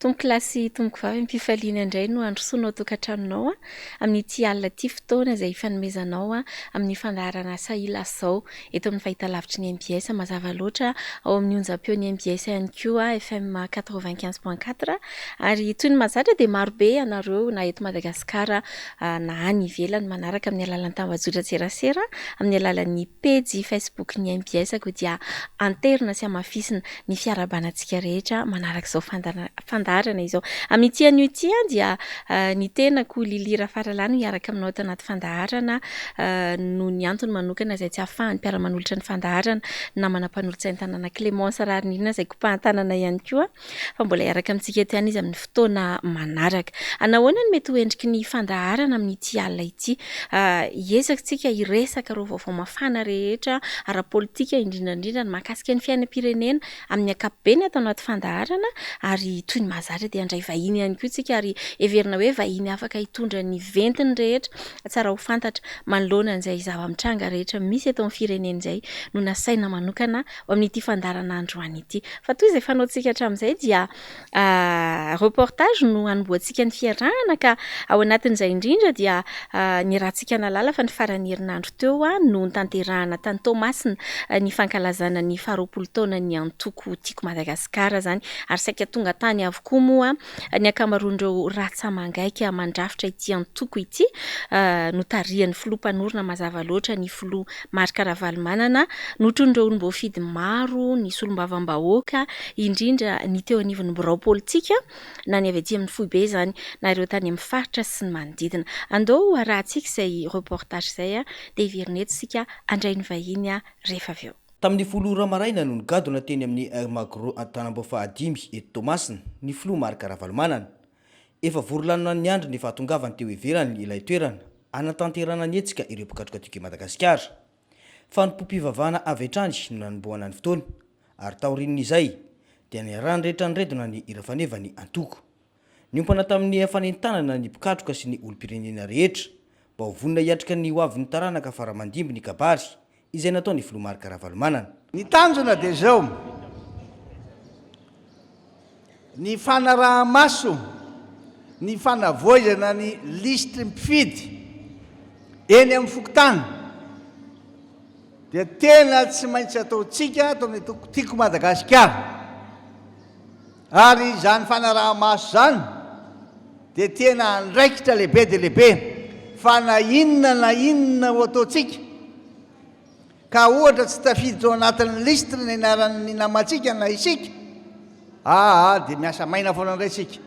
Tompokolahy sy tompokovavy, am-pifaliana indray no handrosoanao tokantranonao amin'ity alina ity, fotoana izay hifanomezanao amin'ny fandaharana Sahilazao eto amin'ny fahitalavitry ny mbs, mazava loatra ao amin'ny onjam-peon'ny mbs ihany koa FM 95.4, ary toy ny mahazatra dia marobe ianareo na eto Madagasikara na any ivelany manaraka amin'ny alalan'ny tambajotran-tserasera, amin'ny alalan'ny pejy Facebook-n'ny mbs, koa dia anterina sy hamafisina ny fiarahabana antsika rehetra manaraka izao fandaharana izao. Amin'ity anio ity dia ny tenako Lily Rafaralahy no hiaraka aminao ato anaty fandaharana noho ny antony manokana izay tsy ahafahan'ny mpiara-manolotra ny fandaharana, namana mpanolotsain'ny tanàna Clémence Raharinirina izay kopahan-tanana ihany koa fa mbola hiaraka amintsika eto ihany izy amin'ny fotoana manaraka. Nahoana no mety ho endriky ny fandaharana amin'ity alina ity? Hiezaka isika hiresaka ireo vaovao mafana rehetra ara-politika indrindra indrindra ny mahakasika ny fiainam-pirenena amin'ny ankapobeny ato anaty fandaharana ary toy ny mahazatra dia handray vahiny ihany koa isika ary heverina hoe vahiny afaka hitondra ny ventiny rehetra tsara ho fantatra manoloana an'izay zava-mitranga rehetra misy eto amin'ny firenena izay no nasaina manokana ho amin'ity fandaharana androany ity. Fa toy izay fanaontsika hatramin'izay dia Reportage no hanombohantsika ny fiarahana ka ao anatin'izay indrindra dia niarahantsika nahalala fa ny faran'ny herinandro teo no notanterahana tany Toamasina ny fankalazana ny faharoapolo taonan'ny antoko Tiako Madagasikara izany ary saika tonga tany avokoa moa ny ankamaroan'ireo ratsa-mangaika mandrafitra ity antoko ity notarihan'ny filoha mpanorina mazava loatra ny filoha Marc Ravalomanana, notron'ireo olom-boafidy maro, ny solombavambahoaka, indrindra ny teo anivon'ny birao politika, na ny avy aty amin'ny foibe izany, na ireo tany amin'ny faritra sy ny manodidina. Andao ho arahantsika izay reportage izay dia hiverina eto isika handray ny vahiny rehefa avy eo. Tamin'ny folo ora maraina no nigadona teny amin'ny Air Magro Antanambao fahadimy eto Toamasina ny filoha Marc Ravalomanana. Efa vory lanona niandry ny fahatongavany teo ivelany ilay toerana hanatanterahana ny hetsika ireo mpikatroka Tiako i Madagasikara. Fanompoam-pivavahana avy hatrany no nanombohana ny fotoana ary taorian'izay dia niarahan'ny rehetra niredona ny hira faneva ny antoko. Niompana tamin'ny fanentanana ny mpikatroka sy ny olom-pirenena rehetra mba ho vonona hiatrika ny hoavin'ny taranaka fara-mandimby ny kabary izay nataon'ny filoha Marc Ravalomanana. Ny tanjona dia izao, ny fanaraha-maso ny fanavoizana ny lisitry mpifidy eny amin'ny fokontany dia tena tsy maintsy ataontsika ato amin'ny antoko Tiako Madagasikara. Ary izany fanaraha-maso izany dia tena andraikitra lehibe dia lehibe fa na inona na inona ho ataontsika ka ohatra tsy tafiditra ao anatin'ny lisitra ny anaran'ny namantsika na isika, aa dia miasa maina foana indray isika.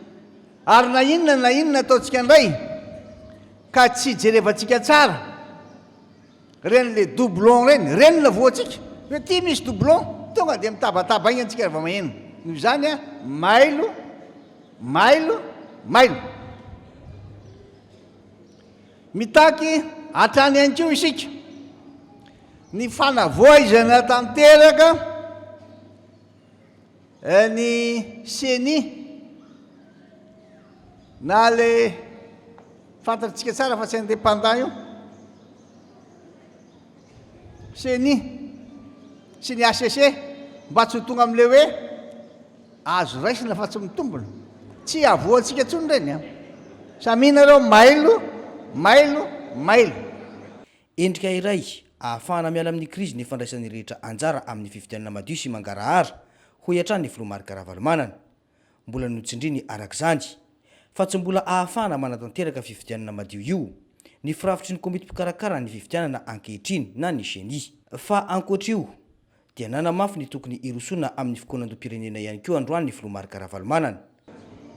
Ary na inona na inona ataontsika indray ka tsy jerevantsika tsara ireny le doublon ireny, ireny no voantsika hoe ity misy doublon, tonga dia mitabataba aingana tsika rehefa maheno. Noho izany a, mailo, mailo, mailo. Mitaky hatrany ihany koa isika ny fanavoizana tanteraka ny ceni na le fantatsika tsara fa tsy indépendant io, ceni sy ny HCC mba tsy ho tonga amin'ilay hoe Azo raisina fa tsy mitombina. Tsy avoantsika intsony ireny an. Samia nareo mailo, mailo, mailo. Endrika iray ahafahana miala amin'ny krizy ny fandraisan'ny rehetra anjara amin'ny fifidianana madio sy mangarahara, hoy hatrany ny filoha Marc Ravalomanana. Mbola notsindriny araka izany, fa tsy mbola ahafahana manatanteraka fifidianana madio io ny firafitry ny komity mpikarakara ny fifidianana ankehitriny na ny Ceni. Fa ankoatra io, dia nanamafy ny tokony hirosoana amin'ny fikaonandoham-pirenena ihany koa androany ny filoha Marc Ravalomanana.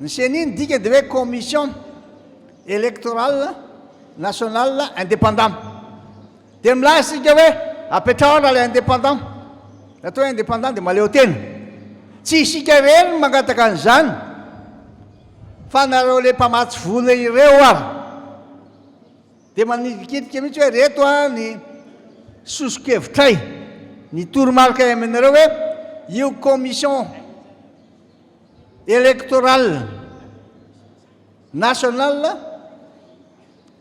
Ny Ceni ny dikany dia hoe Commission Electorale Nationale Indépendant. Dia milaza isika hoe apetraho raha ilay indépendant. Ny atao hoe indépendant dia mahaleo tena. Tsy isika irery no mangataka an'izany fa nareo ilay mpamatsy vola ireo ary. Dia manitikitika mihitsy hoe reto a ny soso-kevitray, ny toromarikay aminareo hoe io commission électorale nationale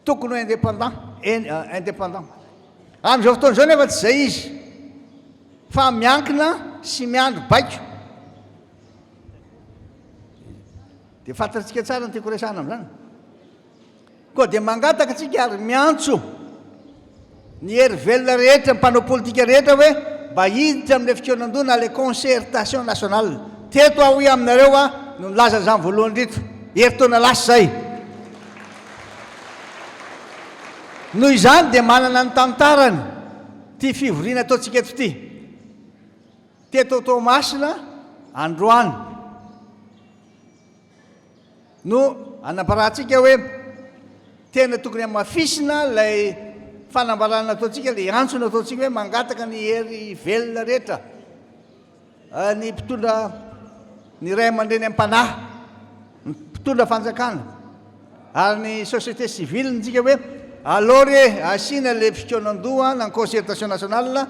tokony ho indépendant, indépendant. Amin'izao fotoana izao nefa tsy izay izy fa miankina sy miandry baiko. Dia fantatsika tsara ny tiako resahana amin'izany. Koa dia mangataka antsika ary miantso ny hery velona rehetra, ny mpanao politika rehetra hoe mba hiditra amin'ilay fikaonandoha na ilay concertation nationale. Teto aho hoy aminareo aho no nilaza an'izany voalohany indrindra, herintaona lasa izay. Noho izany dia manana ny tantarany ity fivoriana ataontsika eto ity. Teto Toamasina androany. No anambarantsika hoe tena tokony hamafisina ilay fanambarana nataontsika, ilay antso nataontsika hoe mangataka ny hery velona rehetra, ny mpitondra, ny ray aman-dreny am-panahy, ny mpitondra fanjakana ary ny société civile ntsika hoe aleo re asiana ilay fikaonandoha na ny concertation nationale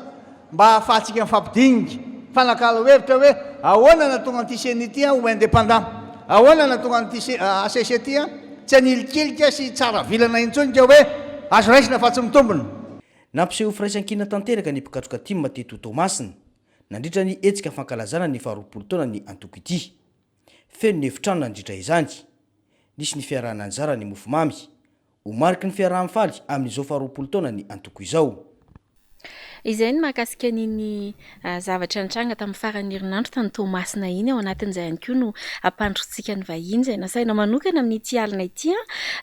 Mba hahafahantsika mifampidinika, mifanakalo hevitra hoe ahoana nahatonga an'ity ceni ity ho indépendant, ahoana nahatonga an'ity HCC ity tsy hanilikilika sy tsara vilana intsony ka hoe azo raisina fa tsy mitombina. Nampiseho firaisankina tanteraka ny mpikatroka tim teto Toamasina, nandritra ny hetsika fankalazana ny faharoapolo taonan'ny antoko ity. Feno ny efitrano nandritra izany. Nisy ny fiarahana nizara ny mofomamy. Ho mariky ny fiaraha-mifaly amin'izao faharoapolo taonan'ny antoko izao. Izay ny mahakasika an'iny zavatra nitranga tamin'ny faran'ny herinandro tany Toamasina iny. Ao anatin'izay ihany koa no hampandrotsika ny vahiny izay nasaina manokana amin'ity alina ity.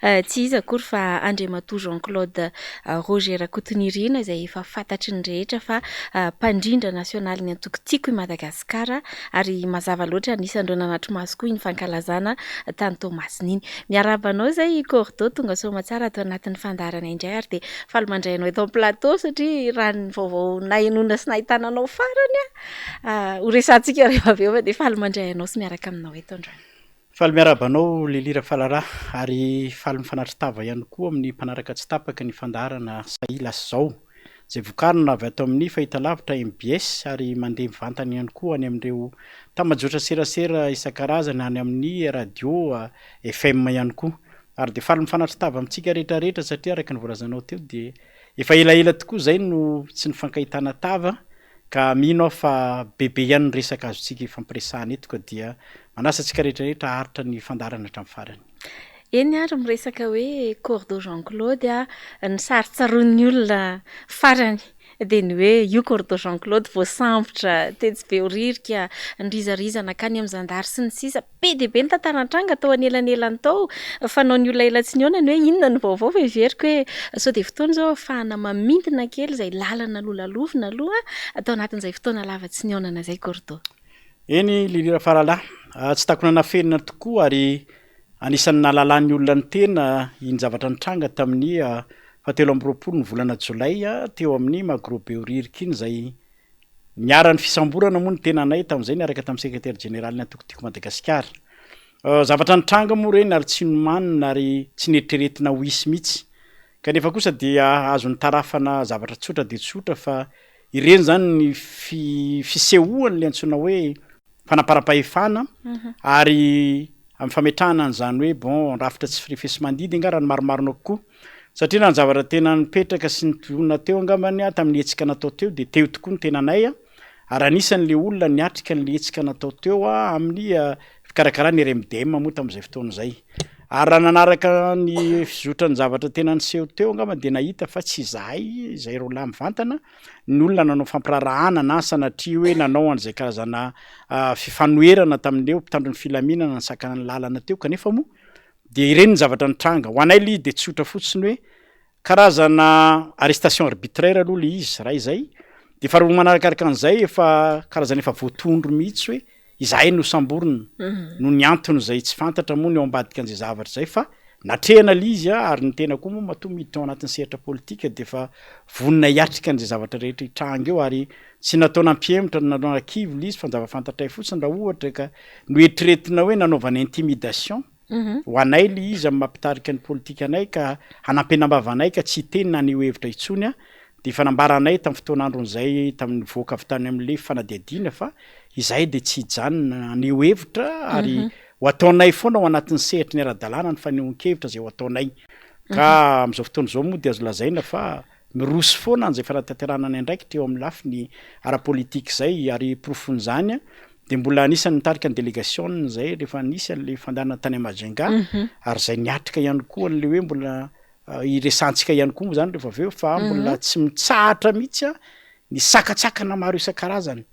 Tsy iza akory fa Andriamatoa Jean Claude Roger Rakotonirina izay efa fantatry ny rehetra fa mpandrindra nasionalin'ny antoko Tiako i Madagasikara ary mazava loatra anisan'ireo nanatri-maso koa iny fankalazana tany Toamasina iny. Miarahaba anao izay i Cordo, tonga soa aman-tsara ato anatin'ny fandaharana indray ary dia faly mandray anao eto amin'ny plateau satria raha ny vaovao nahenoana sy nahitana anao farany ho resahantsika rehefa avy eo fa dia faly mandray anao sy miaraka aminao eto androany. Faly miarahaba anao Lily Rafalala ary faly mifanatri-tava ihany koa amin'ny mpanaraka tsy tapaka ny fandaharana Sahia Lasa Izao. izay vokarina avy ato amin'ny fahitalavitra mbs ary mandeha mivantana ihany koa any amin'ireo tambajotra serasera isan-karazany any amin'ny radio FM ihany koa. Ary dia faly mifanatri-tava amintsika rehetra rehetra satria araka ny voalazanao teo dia efa elaela tokoa izay no tsy nifankahitana tava ka mino aho fa bebe ihany ny resaka azontsika ifampiresahana eto ka dia manasa antsika rehetra rehetra haharitra ny fandaharana hatramin'ny farany. Eny ary miresaka hoe Cordo Jean Claude a, ny sary tsaroan'ny olona farany dia ny hoe io Cordo Jean Claude voasambotra tetsy Behoririka, nirizariza nankany amin'ny zandary sy ny sisa Be dia be ny tantara nitranga tao anelanelany tao, fanaon'ny olona ela tsy nihaona ny hoe inona no vaovao fa heveriko hoe sao dia fotoana izao ahafahana mamintina kely izay lalana nolalovina aloha tao anatin'izay fotoana lava tsy nihaonana izay Cordo. Eny Lily Rafaralahy, tsy takona nafenina tokoa ary Anisan'ny nahalalan'ny olona ny tena iny zavatra nitranga tamin'ny fahatelo amby 20 ny volana jolay teo amin'ny Magro Behoririka iny izay niharan'ny fisamborana moa ny tenanay tamin'izay niaraka tamin'ny sekretera jeneralin'ny antoko Tiako Madagasikara. Zavatra nitranga moa ireny ary tsy nomanina ary tsy neritreretina ho hisy mihitsy. Kanefa kosa dia azo nitarafana zavatra tsotra dia tsotra fa ireny izany ny fisehoan'ilay antsoina hoe fanaparam-pahefana ary amin'ny fametrahana an'izany hoe bon rafitra tsy firefesi-mandidy angaha raha ny marimarina kokoa satria raha ny zavatra tena nipetraka sy nitonona teo angambany tamin'ny hetsika natao teo dia teo tokoa ny tenanay ary anisan'ilay olona niatrika an'ilay hetsika natao teo amin'ny fikarakarana RMDM moa tamin'izay fotoana izay. Ary raha nanaraka ny fizotran'ny zavatra tena niseho teo angamba dia nahita fa tsy izahay izay roalahy mivantana ny olona nanao fampiraharahana na sanatria hoe nanao an'izay karazana fifanoherana tamin'ireo mpitandro ny filaminana nisakana ny lalana teo kanefa moa dia ireny ny zavatra nitranga. Ho anay ilay izy dia tsotra fotsiny hoe karazana arrestation arbitraire aloha ilay izy raha izay, dia faharoa manarakaraka an'izay efa karazana efa voatondro mihitsy hoe izahay no samborina noho ny antony izay tsy fantatra moa ny ao ambadika an'izay zavatra izay fa natrehana ilay izy ary ny tena koa moa matoa miditra ao anatin'ny sehatra politika dia efa vonona hiatrika an'izay zavatra rehetra hitranga eo ary tsy natao nampihemotra na nanakivy ilay izy fa ny zava-fantatray fotsiny raha ohatra ka noeritreretina hoe nanaovana intimidation Ho anay ilay izy amin'ny maha mpitarika ny politika anay ka hanampenam-bava anay ka tsy hiteny na haneho hevitra intsony dia efa nambaranay tamin'ny fotoan'andron'izay tamin'ny nivoaka avy tany amin'ilay fanadihadiana fa izahay dia tsy hijanona haneho hevitra ary ho ataonay foana ao anatin'ny sehatry ny ara-dalàna ny fanehoan-kevitra izay ho ataonay ka amin'izao fotoana izao moa dia azo lazaina fa miroso foana an'izay fanatanterahana ny andraikitra eo amin'ny lafiny ara-politika izay ary porofon'izany. Dia mbola anisan'ny nitarika ny delegasiona izay rehefa nisy an'ilay fandaharana tany Majunga ary izay niatrika ihany koa an'ilay hoe mbola hiresahantsika ihany koa moa izany rehefa avy eo fa mbola tsy mitsahatra mihitsy ny sakantsakana maro isan-karazany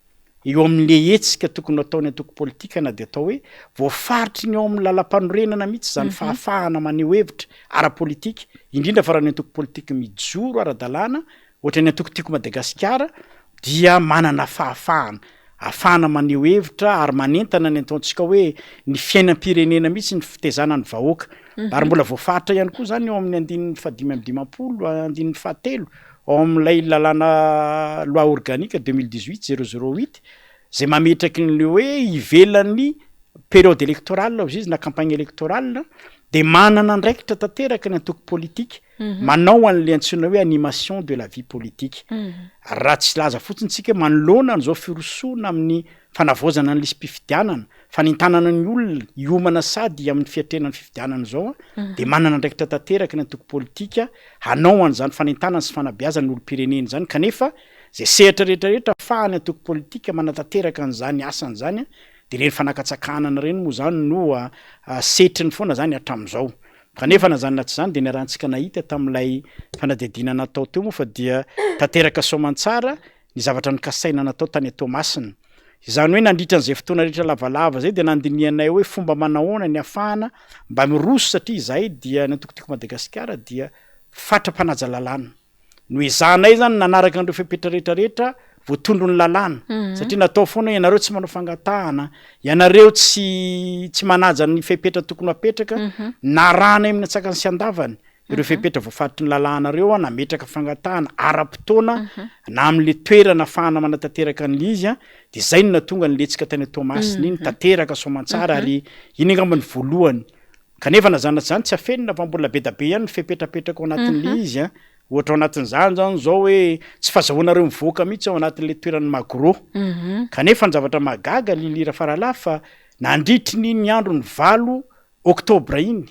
eo amin'ilay hetsika tokony ho ataon'ny antoko politika na dia atao hoe voafaritry ny ao amin'ny lalampanorenana mihitsy izany fahafahana maneho hevitra ara-politika indrindra fa raha ny antoko politika mijoro ara-dalàna Ohatra ny antoko Tiako Madagasikara dia manana fahafahana, ahafahana maneho hevitra ary manentana ny ataontsika hoe ny fiainam-pirenena mihitsy ny fitezana ny vahoaka. Ary mbola voafaritra ihany koa izany ao amin'ny andininy fahadimy amby 50, andininy fahatelo ao amin'ilay lalàna loi organique 2018 008 izay mametraky ny hoe ivelan'ny période électorale hozy izy na campagne électorale dia manana andraikitra tanteraka ny antoko politika manao an'ilay antsoina hoe animation de la vie politique. Ary raha tsy hilaza fotsiny tsika hoe manoloana an'izao firosoana amin'ny fanavaozana ny lisi-pifidianana, fanentanana ny olona hiomana sady amin'ny fiatrehana ny fifidianana izao dia manana andraikitra tanteraka ny antoko politika hanao an'izany fanentanana sy fanabeazana ny olom-pirenena izany kanefa izay sehatra rehetra rehetra afahan'ny antoko politika manatanteraka an'izany asany izany dia ireny fanakatsakanana ireny moa izany no setriny foana izany hatramin'izao. Kanefa na izany na tsy izany dia niarahantsika nahita tamin'ilay fanadihadiana natao teo moa fa dia tanteraka soamantsara ny zavatra nokasaina natao tany Toamasina. Izany hoe nandritra an'izay fotoana rehetra lavalava izay dia nandinihanay hoe fomba manahoana ny hafahana mba miroso satria izahay dia ny Antoko Tiako Madagasikara dia fatra-panaja lalàna. Noezahanay izany nanaraka an'ireo fepetra rehetra rehetra voatondron'ny lalàna satria natao foana hoe ianareo tsy manao fangatahana, ianareo tsy tsy manaja ny fepetra tokony ho apetraka, narahanay amin'ny antsakany sy andavany ireo fepetra voafaritry ny lalàna ireo, nametraka fangatahana ara-potoana na amin'ilay toerana ahafahana manatanteraka an'ilay izy an, dia izay no nahatonga an'ilay hetsika tany Toamasina iny, tanteraka soamantsara ary iny angamba ny voalohany. Kanefa na izany na tsy izany tsy afenina fa mbola be da be ihany ny fepetra apetraka ao anatin'ilay izy an. Ohatra ao anatin'izany zany zao hoe tsy fazahoanareo mivoaka mihitsy ao anatin'ilay toeran'ny Magro. Kanefa ny zavatra mahagaga Lily Rafaralahy fa nandritry ny iny andron'ny valo oktobra iny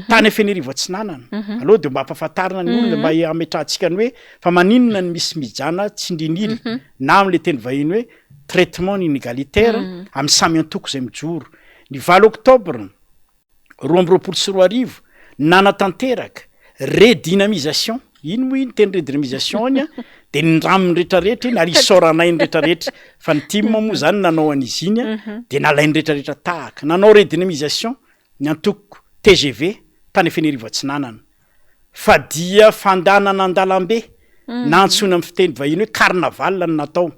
tany Fenerivo Atsinanana, aloha dia mba ampahafantarina ny olona mba hametrahantsika ny hoe fa maninona no misy mijana tsindrin'ila na amin'ilay teny vahiny hoe traitement inégalitaire amin'ny samy antoko izay mijoro. Ny valo oktobra 2022, nanatanteraka redynamisation, iny moa iny teny redynamisation iny an, de nindraminy retraretra iny ary isaoranay ny retraretra fa ny tim moa zany nanao an'izy iny an, de nalainy retraretra tahaka, nanao redynamisation ny antoko tgv tany Fenerivo Atsinanana. fa dia fandanana an-dalambe na antsoina amin'ny fiteny vahiny hoe carnaval no natao.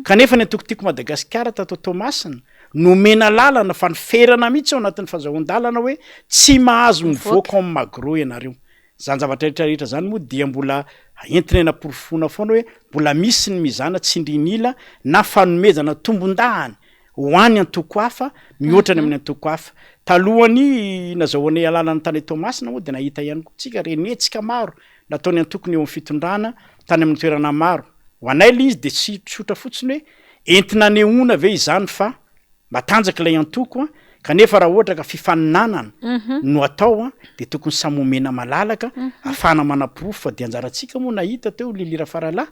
Kanefa ny antoko Tiako Madagasikara tato Toamasina nomena lalana fa noferana mihitsy ao anatin'ny fazahoan-dalana hoe tsy mahazo mivoaka ao amin'ny Magro ianareo. Izany zavatra rehetra rehetra izany moa dia mbola entina enaporofoana foana hoe mbola misy ny mizana tsindrin'ila na fanomezana tombondahany ho any antoko hafa mihoatra ny amin'ny antoko hafa. Talohan'ny nazahoanay alalana tany Toamasina moa dia nahita ihany koa tsika ireny hetsika maro nataon'ny antokony eo amin'ny fitondrana tany amin'ny toerana maro. Ho anay ilay izy dia tsy tsotra fotsiny hoe entina anehoana ve izany fa matanjaka ilay antoko kanefa raha ohatra ka fifaninanana no atao dia tokony samy omena malalaka ahafahana manaporofo fa dia anjarantsika moa nahita teo Lily Rafaralahy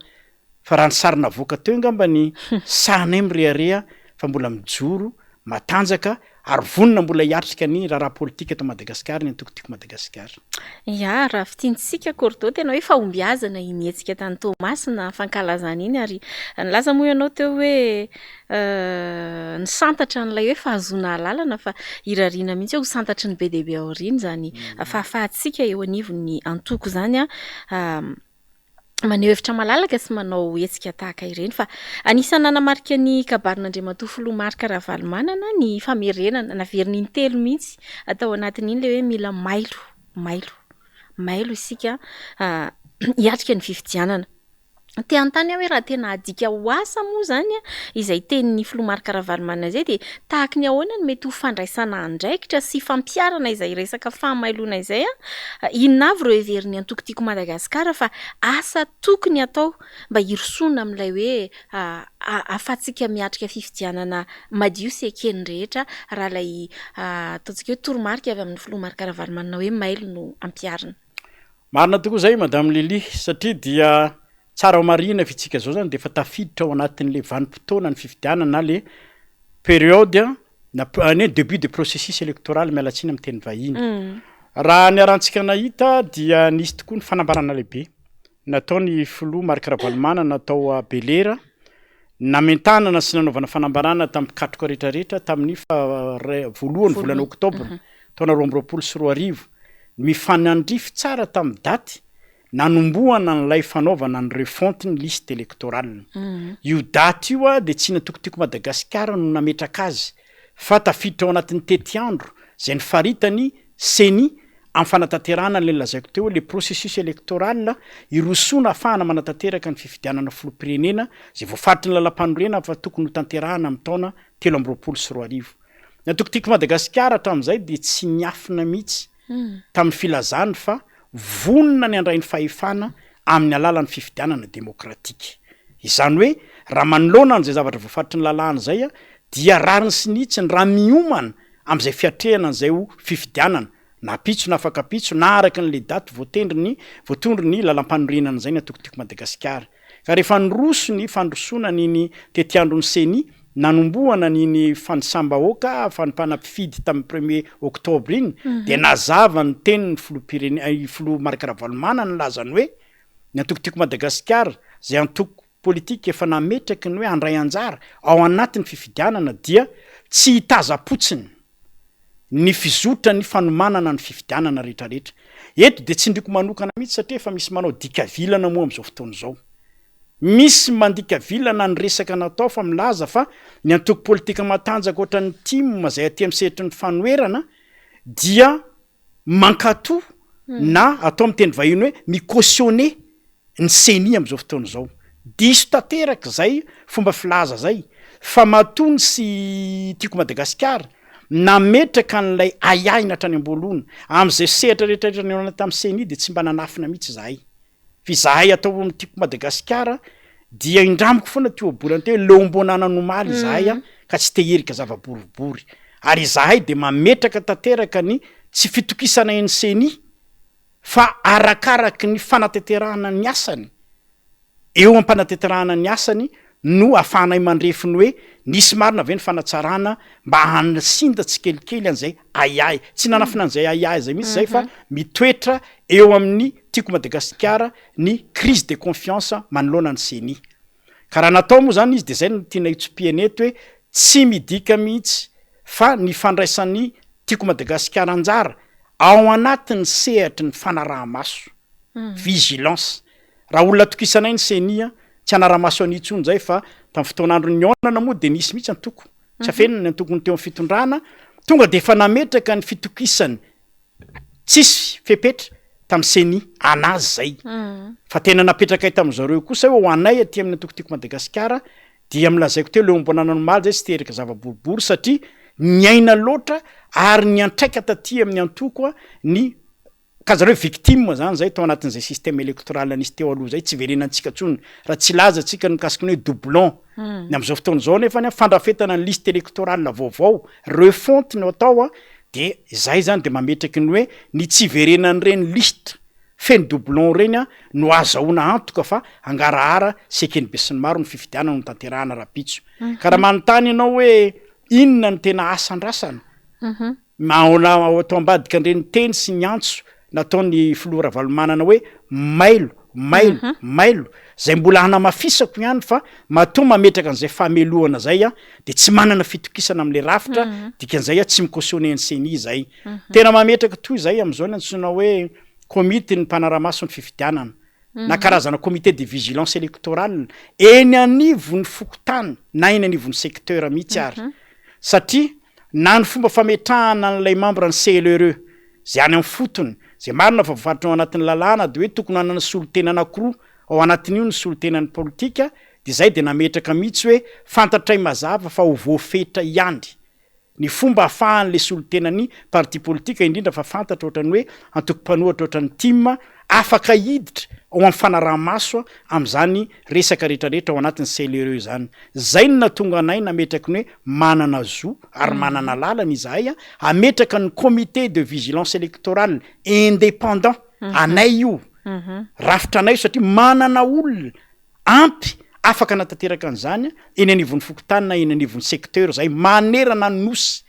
Fa raha ny sary navoaka teo angamba ny sahanay mirehareha fa mbola mijoro, matanjaka ary vonona mbola hiatrika ny raharaha politika eto Madagasikara ny antoko Tiako Madagasikara. Ya, raha fintintsika Cordo, tena hoe fahombiazana iny hetsika tany Toamasina fankalazana iny ary nilaza moa ianao teo hoe nisantatra an'ilay hoe fahazoana alalana fa irariana mihitsy hoe ho santatry ny be dia be aoriana izany fahafahantsika eo anivon'ny antoko izany an. maneho hevitra malalaka sy manao hetsika tahaka ireny fa anisan'ny nanamarika ny kabarin'Andriamatoa Filoha Marc Ravalomanana ny famerenana naveriny intelo mihitsy tao anatin'iny ilay hoe mila mailo, mailo, mailo isika hiatrika ny fifidianana. Te hanontany aho hoe raha tena adika ho asa moa izany izay tenin'ny Filoha Marc Ravalomanana izay dia tahaky ny ahoana no mety ho fandraisana andraikitra sy fampiharana izay resaka fahamailoana izay? Inona avy ireo heverin'ny antoko Tiako Madagasikara fa asa tokony hatao mba hirosoana amin'ilay hoe ahafahantsika miatrika fifidianana madio sy eken'ny rehetra raha ilay ataontsika hoe toromarika avy amin'ny filoha Marc Ravalomanana hoe mailo no ampiharina? Marina tokoa izay Madame Lily satria dia tsara ho marihina fa isika izao izany dia efa tafiditra ao anatin'ilay vanim-potoanan'ny fifidianana na ilay. période na ny hoe début de processus électoral, miala tsiny amin'ny teny vahiny. Raha niarahantsika nahita dia nisy tokoa ny fanambarana lehibe nataon'ny filoha Marc Ravalomanana tao Belera, namentanana sy nanaovana fanambarana tamin'ny mpikatroka rehetrarehetra tamin'ny voalohany volana oktobra taona 2022, mifanandrify tsara tamin'ny daty nanombohana an'ilay fanaovana ny refonte ny liste électorale. Io daty io dia tsy ny antoko Tiako Madagasikara no nametraka azy fa tafiditra ao anatin'ny tetiandro izay nofaritany Ceni amin'ny fanatanterahana an'ilay nolazaiko teo hoe le processus électoral hirosoana ahafahana manatanteraka ny fifidianana filoham-pirenena izay voafaritry ny lalampanorenana fa tokony hotanterahana amin'ny taona 2023. Ny antoko Tiako Madagasikara hatramin'izay dia tsy niafina mihitsy tamin'ny filazany fa vonona ny handray ny fahefana amin'ny alalan'ny fifidianana demokratika. Izany hoe raha manoloana an'izay zavatra voafaritry ny lalàna izay dia rariny sy ny hitsiny raha miomana amin'izay fiatrehana an'izay ho fifidianana na ampitso na afak'ampitso na araka an'ilay daty voatendry ny voatondro ny lalampanorenana izay ny antoko Tiako Madagasikara. Ka rehefa niroso ny fandrosoana an'iny tetiandron'ny Ceni nanombohana an'iny fanisam-bahoaka fanompana mpifidy tamin'ny premier octobre iny dia nazava ny tenin'ny filoham-pirene- i filoha Marc Ravalomanana nilaza ny hoe ny antoko Tiako Madagasikara izay antoko politika efa nametraky ny hoe handray anjara ao anatin'ny fifidianana dia tsy hitazam-potsiny ny fizotran'ny fanomanana ny fifidianana rehetrarehetra. Eto dia tsindriako manokana mihitsy satria efa misy manao dika vilana moa amin'izao fotoana izao. Misy mandika vilana ny resaka natao fa milaza fa ny antoko politika matanjaka ohatran'ny tim izay aty amin'ny sehatry ny fanoherana dia mankatò na atao amin'ny teny vahiny hoe mi-cautionner ny ceni amin'izao fotoana izao. Diso tanteraka izay fomba filaza izay fa matoa ny sy Tiako Madagasikara nametraka an'ilay ahiahina hatrany am-boalohany amin'izay sehatra rehetra rehetra nihaonana tamin'ny ceni dia tsy mba nanafina mihitsy izahay. Fa izahay atao amin'ny Tiako Madagasikara dia indramiko foana ty ohabolana ty hoe leom-bonanana omaly izahay a ka tsy te hirika zava-boribory. Ary izahay dia mametraka tanteraka ny tsy fitokisana ny ceni fa arakaraky ny fanatanterahana ny asany, eo am-panatanterahana ny asany no ahafahanay mandrefy ny hoe nisy marina ve ny fanatsarana mba hanasinda tsikelikely an'izay ahiahy, tsy nanafina an'izay ahiahy izay mihitsy izay fa mitoetra eo amin'ny Tiako Madagasikara ny crise de confiance manoloana ny ceni. Ka raha natao moa izany izy dia izay no tiana hitsipihana eto hoe tsy midika mihitsy fa ny fandraisan'ny Tiako Madagasikara anjara ao anatin'ny sehatry ny fanaraha-maso, vigilance, Raha olona atokisanay ny ceni a, tsy hanara-maso an'io intsony izay fa tamin'ny fotoan'andron'ny nihaonana moa dia nisy mihitsy antoko, tsy afenina ny antokon'ny teo amin'ny fitondrana, tonga dia efa nametraka ny fitokisany tsisy fepetra tamin'ny ceni, an'azy izay. Fa tena napetrakay tamin'ny zareo kosa hoe ho anay aty amin'ny antoko Tiako Madagasikara dia milazaiko teo leom-bonanana omaly izay tsy teraka zava-boribory satria niaina loatra ary niantraika taty amin'ny antoko ny Ka zareo victime zany zay tao anatin'izay système électoral nisy teo aloha zay, tsy iverenantsika tsony raha tsy hilaza tsika ny mikasika ny hoe doublon. Ny amin'izao fotoana izao nefa ny fandrafetana ny liste électorale vaovao, refonte no atao an, de izay zany de mametraky ny hoe ny tsy hiverenan'ireny liste feno doublon ireny an no ahazahoana antoka fa hangarahara sy eken'ny besinimaro ny fifidianana ho tanterahana rahampitso. Ka raha manontany ianao hoe inona no tena asa andrasana? Nahoana ao tao ambadika an'ireny teny sy ny antso nataon'ny filoha Ravalomanana hoe mailo, mailo, mailo, izay mbola hanamafisako ihany fa matoa mametraka an'izay fahamelohana izay aho dia tsy manana fitokisana amin'ilay rafitra, dikan'izay aho tsy mi-cautionner ny ceni izay. Tena mametraka toa izay amin'izao ny antsoina hoe komitin'ny mpanara-maso ny fifidianana na karazana comité de vigilance électorale eny anivon'ny fokontany na eny anivon'ny secteur mihitsy ary satria na ny fomba fametrahana an'ilay membre ny CLRE izay any amin'ny fotony, izay marina fa voafaritra ao anatin'ny lalàna dia hoe tokony hanana solontena anankiroa ao anatin'io ny solontenan'ny politika dia izay dia nametraka mihitsy hoe fantatray mazava fa ho voafetra ihany ny fomba ahafahan'ilay solontenan'ny parti politika indrindra fa fantatra ohatran'ny hoe antoko mpanohatra ohatran'ny tim afaka hiditra ao amin'ny fanaraha-maso amin'izany resaka rehetrarehetra ao anatin'ny CLRE izany. Izay no nahatonga anay nametraky ny hoe manana zo ary manana lalana izahay hametraka ny comité de vigilance électorale indépendant anay io, rafitra anay io satria manana olona ampy. Afaka hanatanteraka an'izany eny anivon'ny fokontany na eny anivon'ny secteur izahay manerana ny Nosy.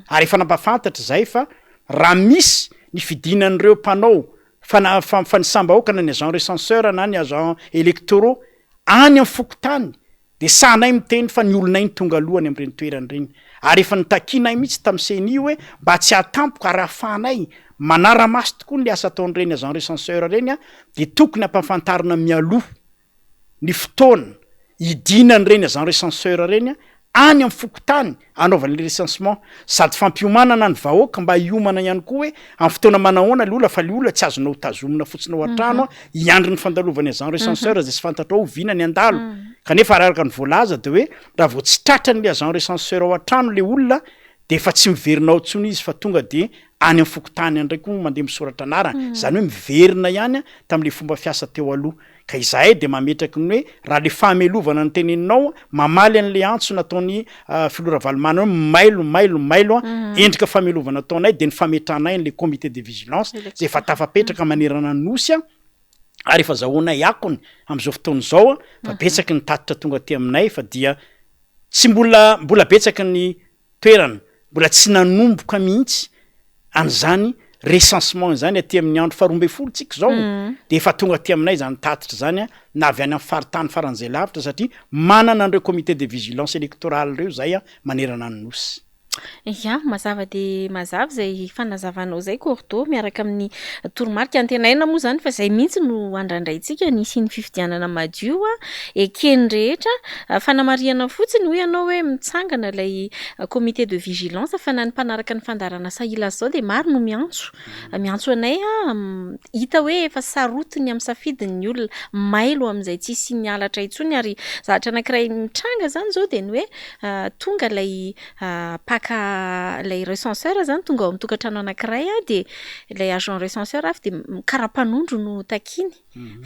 Ary efa nampahafantatra izahay fa raha misy ny fidinan'ireo mpanao fana- fanisam-bahoaka na ny agent recenseur na ny agent électoraux any amin'ny fokontany dia sahanay miteny fa ny olonay no tonga aloha any amin'ireny toerana ireny. Ary efa notakianay mihitsy tamin'ny ceni hoe mba tsy hahatampoka ary hahafahanay manara-maso tokoa ny asa ataon'ireny agent recenseur ireny dia tokony hampahafantarina mialoha ny fotoana hidinan'ireny agent recenseur ireny any amin'ny fokontany hanaovana ilay recensement, sady fampiomanana ny vahoaka mba hiomana ihany koa hoe amin'ny fotoana manahoana ilay olona fa ilay olona tsy azonao tazomina fotsiny ao an-trano hiandry ny fandalovan'ny agent recenseur izay tsy fantatrao oviana ny handalo, kanefa araka ny voalaza dia hoe raha vao tsy tratran'ilay agent recenseur ao an-trano ilay olona dia efa tsy miverina ao intsony izy fa tonga dia any amin'ny fokontany any indray koa mandeha misoratra anarana, izany hoe miverina ihany tamin'ilay fomba fiasa teo aloha. Ka izahay dia mametraky ny hoe raha le fahamelovana no teneninao, mamaly an'le antso nataon'i Filoha Ravalomanana hoe mailo, mailo, mailo an, endrika fahamelovana ataonay dia ny fametrahanay an'le comité de vigilance izay efa tafapetraka manerana ny Nosy an, ary efa zahoanay akony amin'izao fotoana izao an, fa betsaky ny tatitra tonga aty aminay fa dia tsy mbola, mbola betsaky ny toerana mbola tsy nanomboka mihitsy an'izany recensement izany aty amin'ny andro faharoa ambin'ny folo tsika izao de efa tonga aty aminay izany tatitra izany a, na avy any amin'ny faritany faran'izay lavitra satria manana an'ireo comité de vigilance électorale ireo izay a manerana ny nosy. Ya, mazava dia mazava izay fanazavanao izay Cordo, miaraka amin'ny toromarika. Antenaina moa izany fa izay mihitsy no andrandraintsika ny hisian'ny fifidianana madio eken'ny rehetra. Fanamarihana fotsiny, hoy ianao hoe mitsangana ilay comité de vigilance fa na ny mpanaraka ny fandaharanasa Hilaza izao dia maro no miantso, miantso anay, hita hoe efa sarotiny amin'ny safidiny ny olona, mailo amin'izay tsy hisian'ny halatra intsony ary zavatra anankiray mitranga izany izao dia ny hoe tonga ilay mpaka ilay recenseur izany tonga ao amin'ny tokantrano anankiray dia ilay agent recenseur avy dia karapanondro no takiany.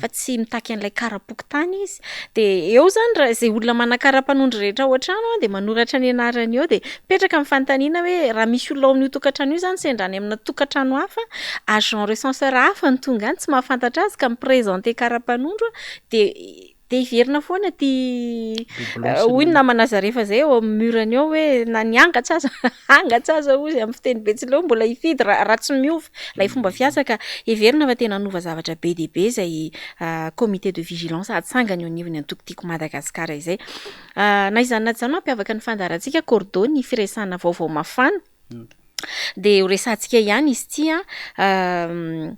fa tsy mitaky an'ilay kara-pokontany izy. Dia eo izany raha izay olona manan-kara-panondro rehetra ao an-trano dia manoratra ny anarany eo dia mipetraka ny fanontaniana hoe raha misy olona ao amin'io tokantrano io izany sendra any amina tokantrano hafa, agent recenseur hafa no tonga any tsy mahafantatra azy ka mi-présenter kara-panondro dia dia hiverina foana ity hoy ny namana Zarefa izay eo amin'ny mur-ny eo hoe na ny angatra aza angatra aza hozy amin'ny fiteny betsileo mbola hifidy raha raha tsy miova ilay fomba fiasa ka heverina fa tena hanova zavatra be dia be izay comité de vigilance hatsangana eo anivon'ny antoko Tiako Madagasikara izay. Na izany na tsy izany mampiavaka ny fandaharantsika Cordo ny firesahana vaovao mafana. Dia ho resahantsika ihany izy ity an.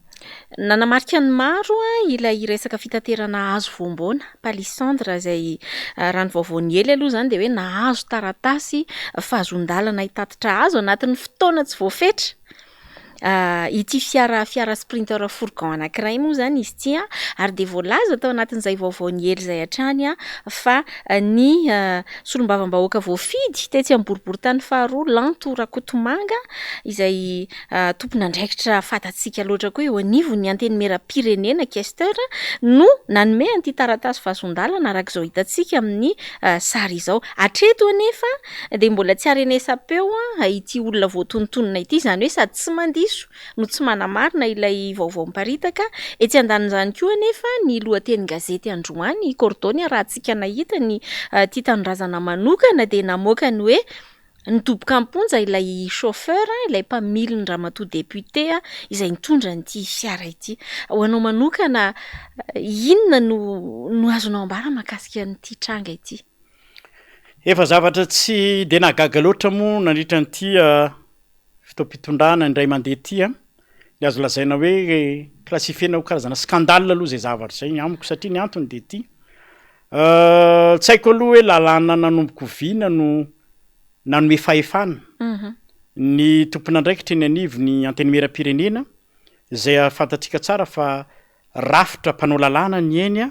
Nanamarika ny maro ilay resaka fitaterana hazo voamboana, palissandre, izay raha ny vaovao niely aloha izany dia hoe nahazo taratasy fahazoan-dalana hitatitra hazo anatin'ny fotoana tsy voafetra. Ity fiara fiara sprinter fourgon anankiray moa izany izy ity an, ary dia voalaza tao anatin'izay vaovao niely izay hatrany fa ny solombavambahoaka voafidy tetsy amin'ny boriborintany faharoa Lanto Rakotomanga izay tompon'andraikitra fantatsika loatra koa eo anivon'ny antenimieram-pirenena, questeur, no nanome an'ity taratasy fahazoan-dalana araka izao hitantsika amin'ny sary izao. Hatreto anefa dia mbola tsy arenesam-peo ity olona voatonontonona ity, izany hoe sady tsy mandiso no tsy manamarina ilay vaovao miparitaka. Etsy andanin'izany koa anefa ny lohatenin-gazety androany, Cordo niarahantsika nahita ny Tia Tanindrazana manokana dia namoaka ny hoe nidoboka am-ponja ilay chauffeur, ilay mpamilin'ny ramatoa député izay nitondra an'ity fiara ity. Ho anao manokana, inona no no azonao ambara mahakasika an'ity tranga ity? Efa zavatra tsy dia nahagaga loatra moa nandritra an'ity fotoam-pitondrana indray mandeha ity an, ny azo lazaina hoe classifier-na ho karazana scandale aloha izay zavatra izay ny amiko satria ny antony dia ity, tsy haiko aloha hoe lalàna nanomboka oviana no nanome fahefana ny tompon'andraikitra eny anivon'ny antenimieram-pirenena izay fantatsika tsara fa rafitra mpanao lalàna ny eny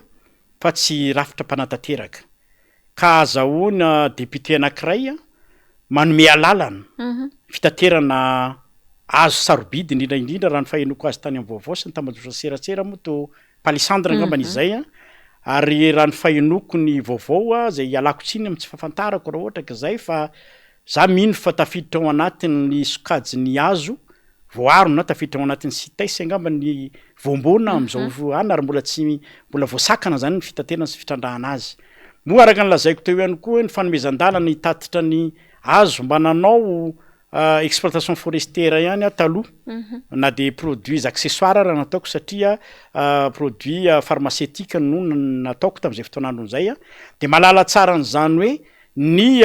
fa tsy rafitra mpanatanteraka. Ka azahoana député anankiray manome alalana fitaterana hazo sarobidy indrindra indrindra raha ny fahenoako azy tany amin'ny vaovao sy ny tambajotra serasera moa toa palissandre angambany izay an, ary raha ny fahenoako ny vaovao izay ialako tsiny amin'ny tsy fahafantarako raha ohatra ka izay fa za mino fa tafiditra ao anatin'ny sokajin'ny hazo voaaro na tafiditra ao anatin'ny CITES angamba ny voamboana amin'izao any ary mbola tsy mbola voasakana zany ny fitaterana sy fitrandrahana azy. Moa araka ny lazaiko teo ihany koa hoe ny fanomezan-dalana hitatitra ny hazo mba nanao exploitation forestière ihany aho taloha na dia produits accessoires ara nataoko satria produits pharmaceutique no nataoko tamin'izay fotoan'androny izay dia mahalala tsara an'izany hoe ny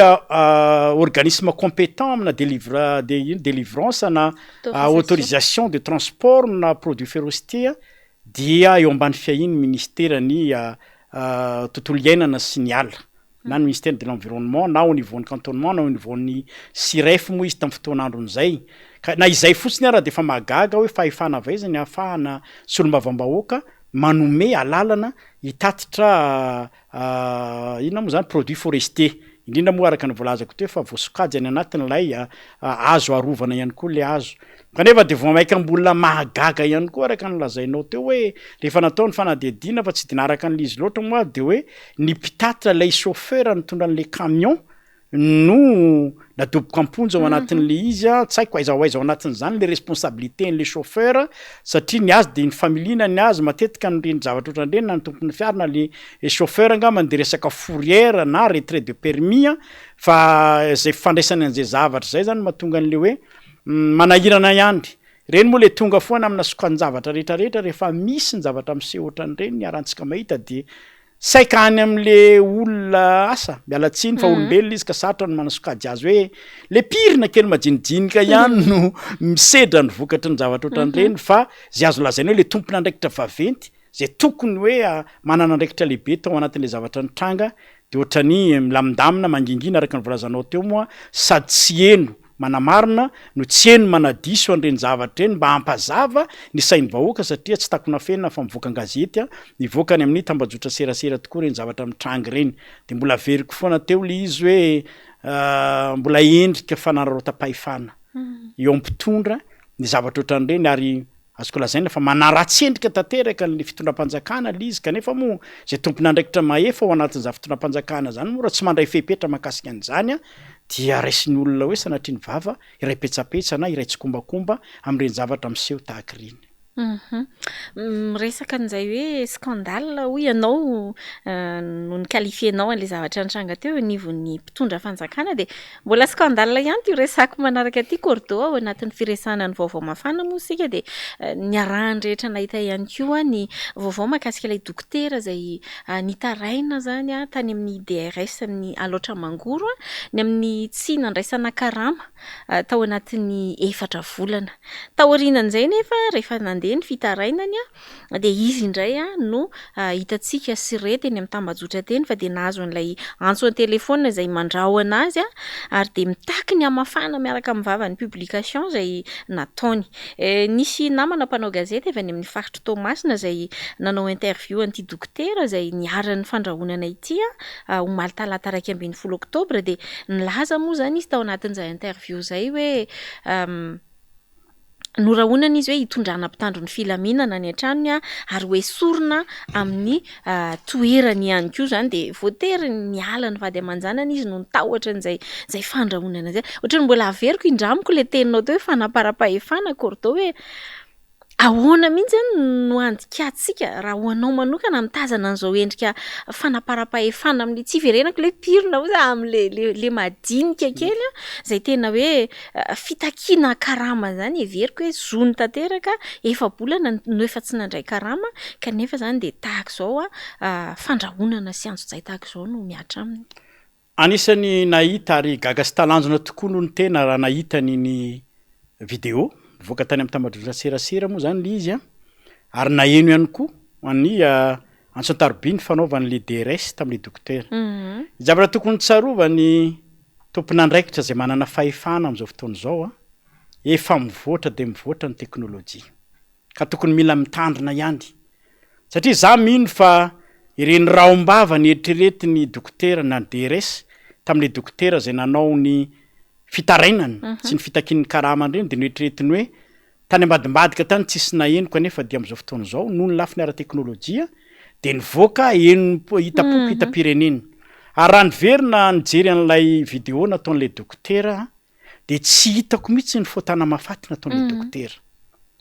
organisme compétent amina délivra- ino délivrance na autorisation de transport na produits forestiers dia eo ambany fiahian'ny ministeran'ny tontolo iainana sy ny ala na ny ministère de l'environnement na au niveau ny cantonnement na au niveau ny SIREF moa izy tamin'ny fotoan'androny izay ka na izay fotsiny ara dia efa mahagaga hoe fahefana avy aiza ny ahafahana solombavambahoaka manome alalana hitatitra Inona moa izany produit forestier, indrindra moa araka ny voalazako teo fa voasokajy any anatin'ilay hazo arovana ihany koa ilay hazo. Kanefa dia vao mainka mbola mahagaga ihany koa araka ny lazainao teo hoe rehefa natao ny fanadihadiana fa tsy dia naharaka an'ilay izy loatra moa aho dia hoe ny mpitatitra ilay chauffeur nitondra an'ilay camion no nadoboka am-ponja ao anatin'le izy a, tsy haiko aiza ho aiza ao anatin'izany le responsabilité n'le chauffeur satria ny azy de ny familiana ny azy matetika an'ireny zavatra ohatran'ireny na ny tompon'ny fiara na le chauffeur angambany de resaka fourrière na retrait de permis a, fa zay fifandraisany an'zay zavatra zay zany mahatonga an'le hoe manahirana ihany, reny moa le tonga foana amina sokan-javatra rehetrarehetra rehefa misy ny zavatra miseho ohatran'ireny iarahantsika mahita de Saika any amin'le olona asa, miala tsiny fa olombelona izy ka sarotra ny manasokajy azy hoe le pirina kely majinijinika ihany no misedra ny vokatry ny zavatra ohatran'ireny fa zay azo lazaina hoe le tompon'andraikitra vaventy zay tokony hoe manana andraikitra lehibe tao anatin'le zavatra nitranga de ohatran'ny milamindamina mangingina araka ny voalazanao teo moa sady tsy heno manamarina no tsy heno manadiso an'ireny zavatra ireny mba hampazava ny sain'ny vahoaka satria tsy takona afenina fa mivoaka an-gazety a, mivoaka any amin'ny tambajotra serasera tokoa ireny zavatra mitranga ireny. Dia mbola averiko foana teo ilay izy hoe mbola endrika fanararaotam-pahefana eo amin'ny mpitondra ny zavatra ohatran'ireny ary Azoko lazaina fa manaratsy endrika tanteraka ny fitondram-panjakana ilay izy kanefa moa izay tompon'andraikitra mahefa ao anatin'izany fitondram-panjakana izany moa raha tsy mandray fepetra mahakasika an'izany dia raisin'ny olona hoe sanatria ny vava iray petsapetsa na iray tsikombakomba amin'ireny zavatra miseho tahaka ireny. Miresaka an'izay hoe scandale hoy ianao no ni-qualifier-nao an'ilay zavatra nitranga teo eo anivon'ny mpitondra fanjakana dia Mbola scandale ihany ity resako manaraka ity Cordo ao anatin'ny firesahana ny vaovao mafana moa isika dia niarahan'ny rehetra nahita ihany koa ny vaovao mahakasika ilay dokotera izay nitaraina izany tany amin'ny DRS ny Alaotra Mangoro ny amin'ny tsy nandraisana karama tao anatin'ny efatra volana. Taorianan'izay nefa rehefa nandeha ny fitarainany dia izy indray no hitantsika sy re teny amin'ny tambajotra teny fa dia nahazo an'ilay antso an-telefaonina izay mandrahona azy ary dia mitaky ny hamafana miaraka amin'ny vavan'ny publication izay nataony. Nisy namana mpanao gazety avy any amin'ny faritr'i Toamasina izay nanao interview an'ity dokotera izay niharan'ny fandrahonana ity omaly talata 11 oktobra dia nilaza moa izany izy tao anatin'izay interview izay hoe Norahonana izy hoe hitondrana mpitandro ny filaminana any an-tranony ary ho esorina amin'ny toerany ihany koa izany dia voatery niala ny vady aman-janany izy noho ny tahotra an'izay izay fandrahonana izay. Ohatran'ny mbola averiko indramiko ilay teninao teo hoe fanamparam-pahefana Cordo hoe ahoana mihitsy izany no handikantsika raha ho anao manokana mitazana an'izao endrika fanamparam-pahefana amin'ny tsy hiverenako ilay pirina ozy amin'ilay le le madinika kely a, izay tena hoe Fitakiana karama izany heveriko hoe zony tanteraka, efa-bolana no efa tsy nandray karama kanefa izany dia tahaka izao fandrahonana sy antsojay tahaka izao no mihatra aminy. Anisan'ny nahita ary gaga sy talanjona tokoa aloha ny tena raha nahita an'iny vidéo nivoaka tany amin'ny tambajotran-tserasera moa izany ilay izy an, ary naheno ihany koa ny antso an-taroby nifanaovan'ilay DRS tamin'ilay dokotera. Ny zavatra tokony tsarovany Tompon'andraikitra izay manana fahefana amin'izao fotoana izao a, efa mivoatra dia mivoatra ny teknolojia, ka tokony mila mitandrina ihany, satria za mino fa ireny rahom-bava nieritreretin'ny dokotera na ny DRS tamin'ilay dokotera izay nanao ny fitarainana sy ny fitakiany ny karamany ireny dia noeritreretiny hoe Tany ambadimbadika tany tsisy naheno kanefa dia amin'izao fotoana izao noho ny lafiny ara-teknolojia dia nivoaka heno hitam-poko hitam-pirenena. Ary raha niverina nijery an'ilay vidéo nataon'ilay dokotera aho dia tsy hitako mihitsy ny fotana mahafaty nataon'ilay dokotera.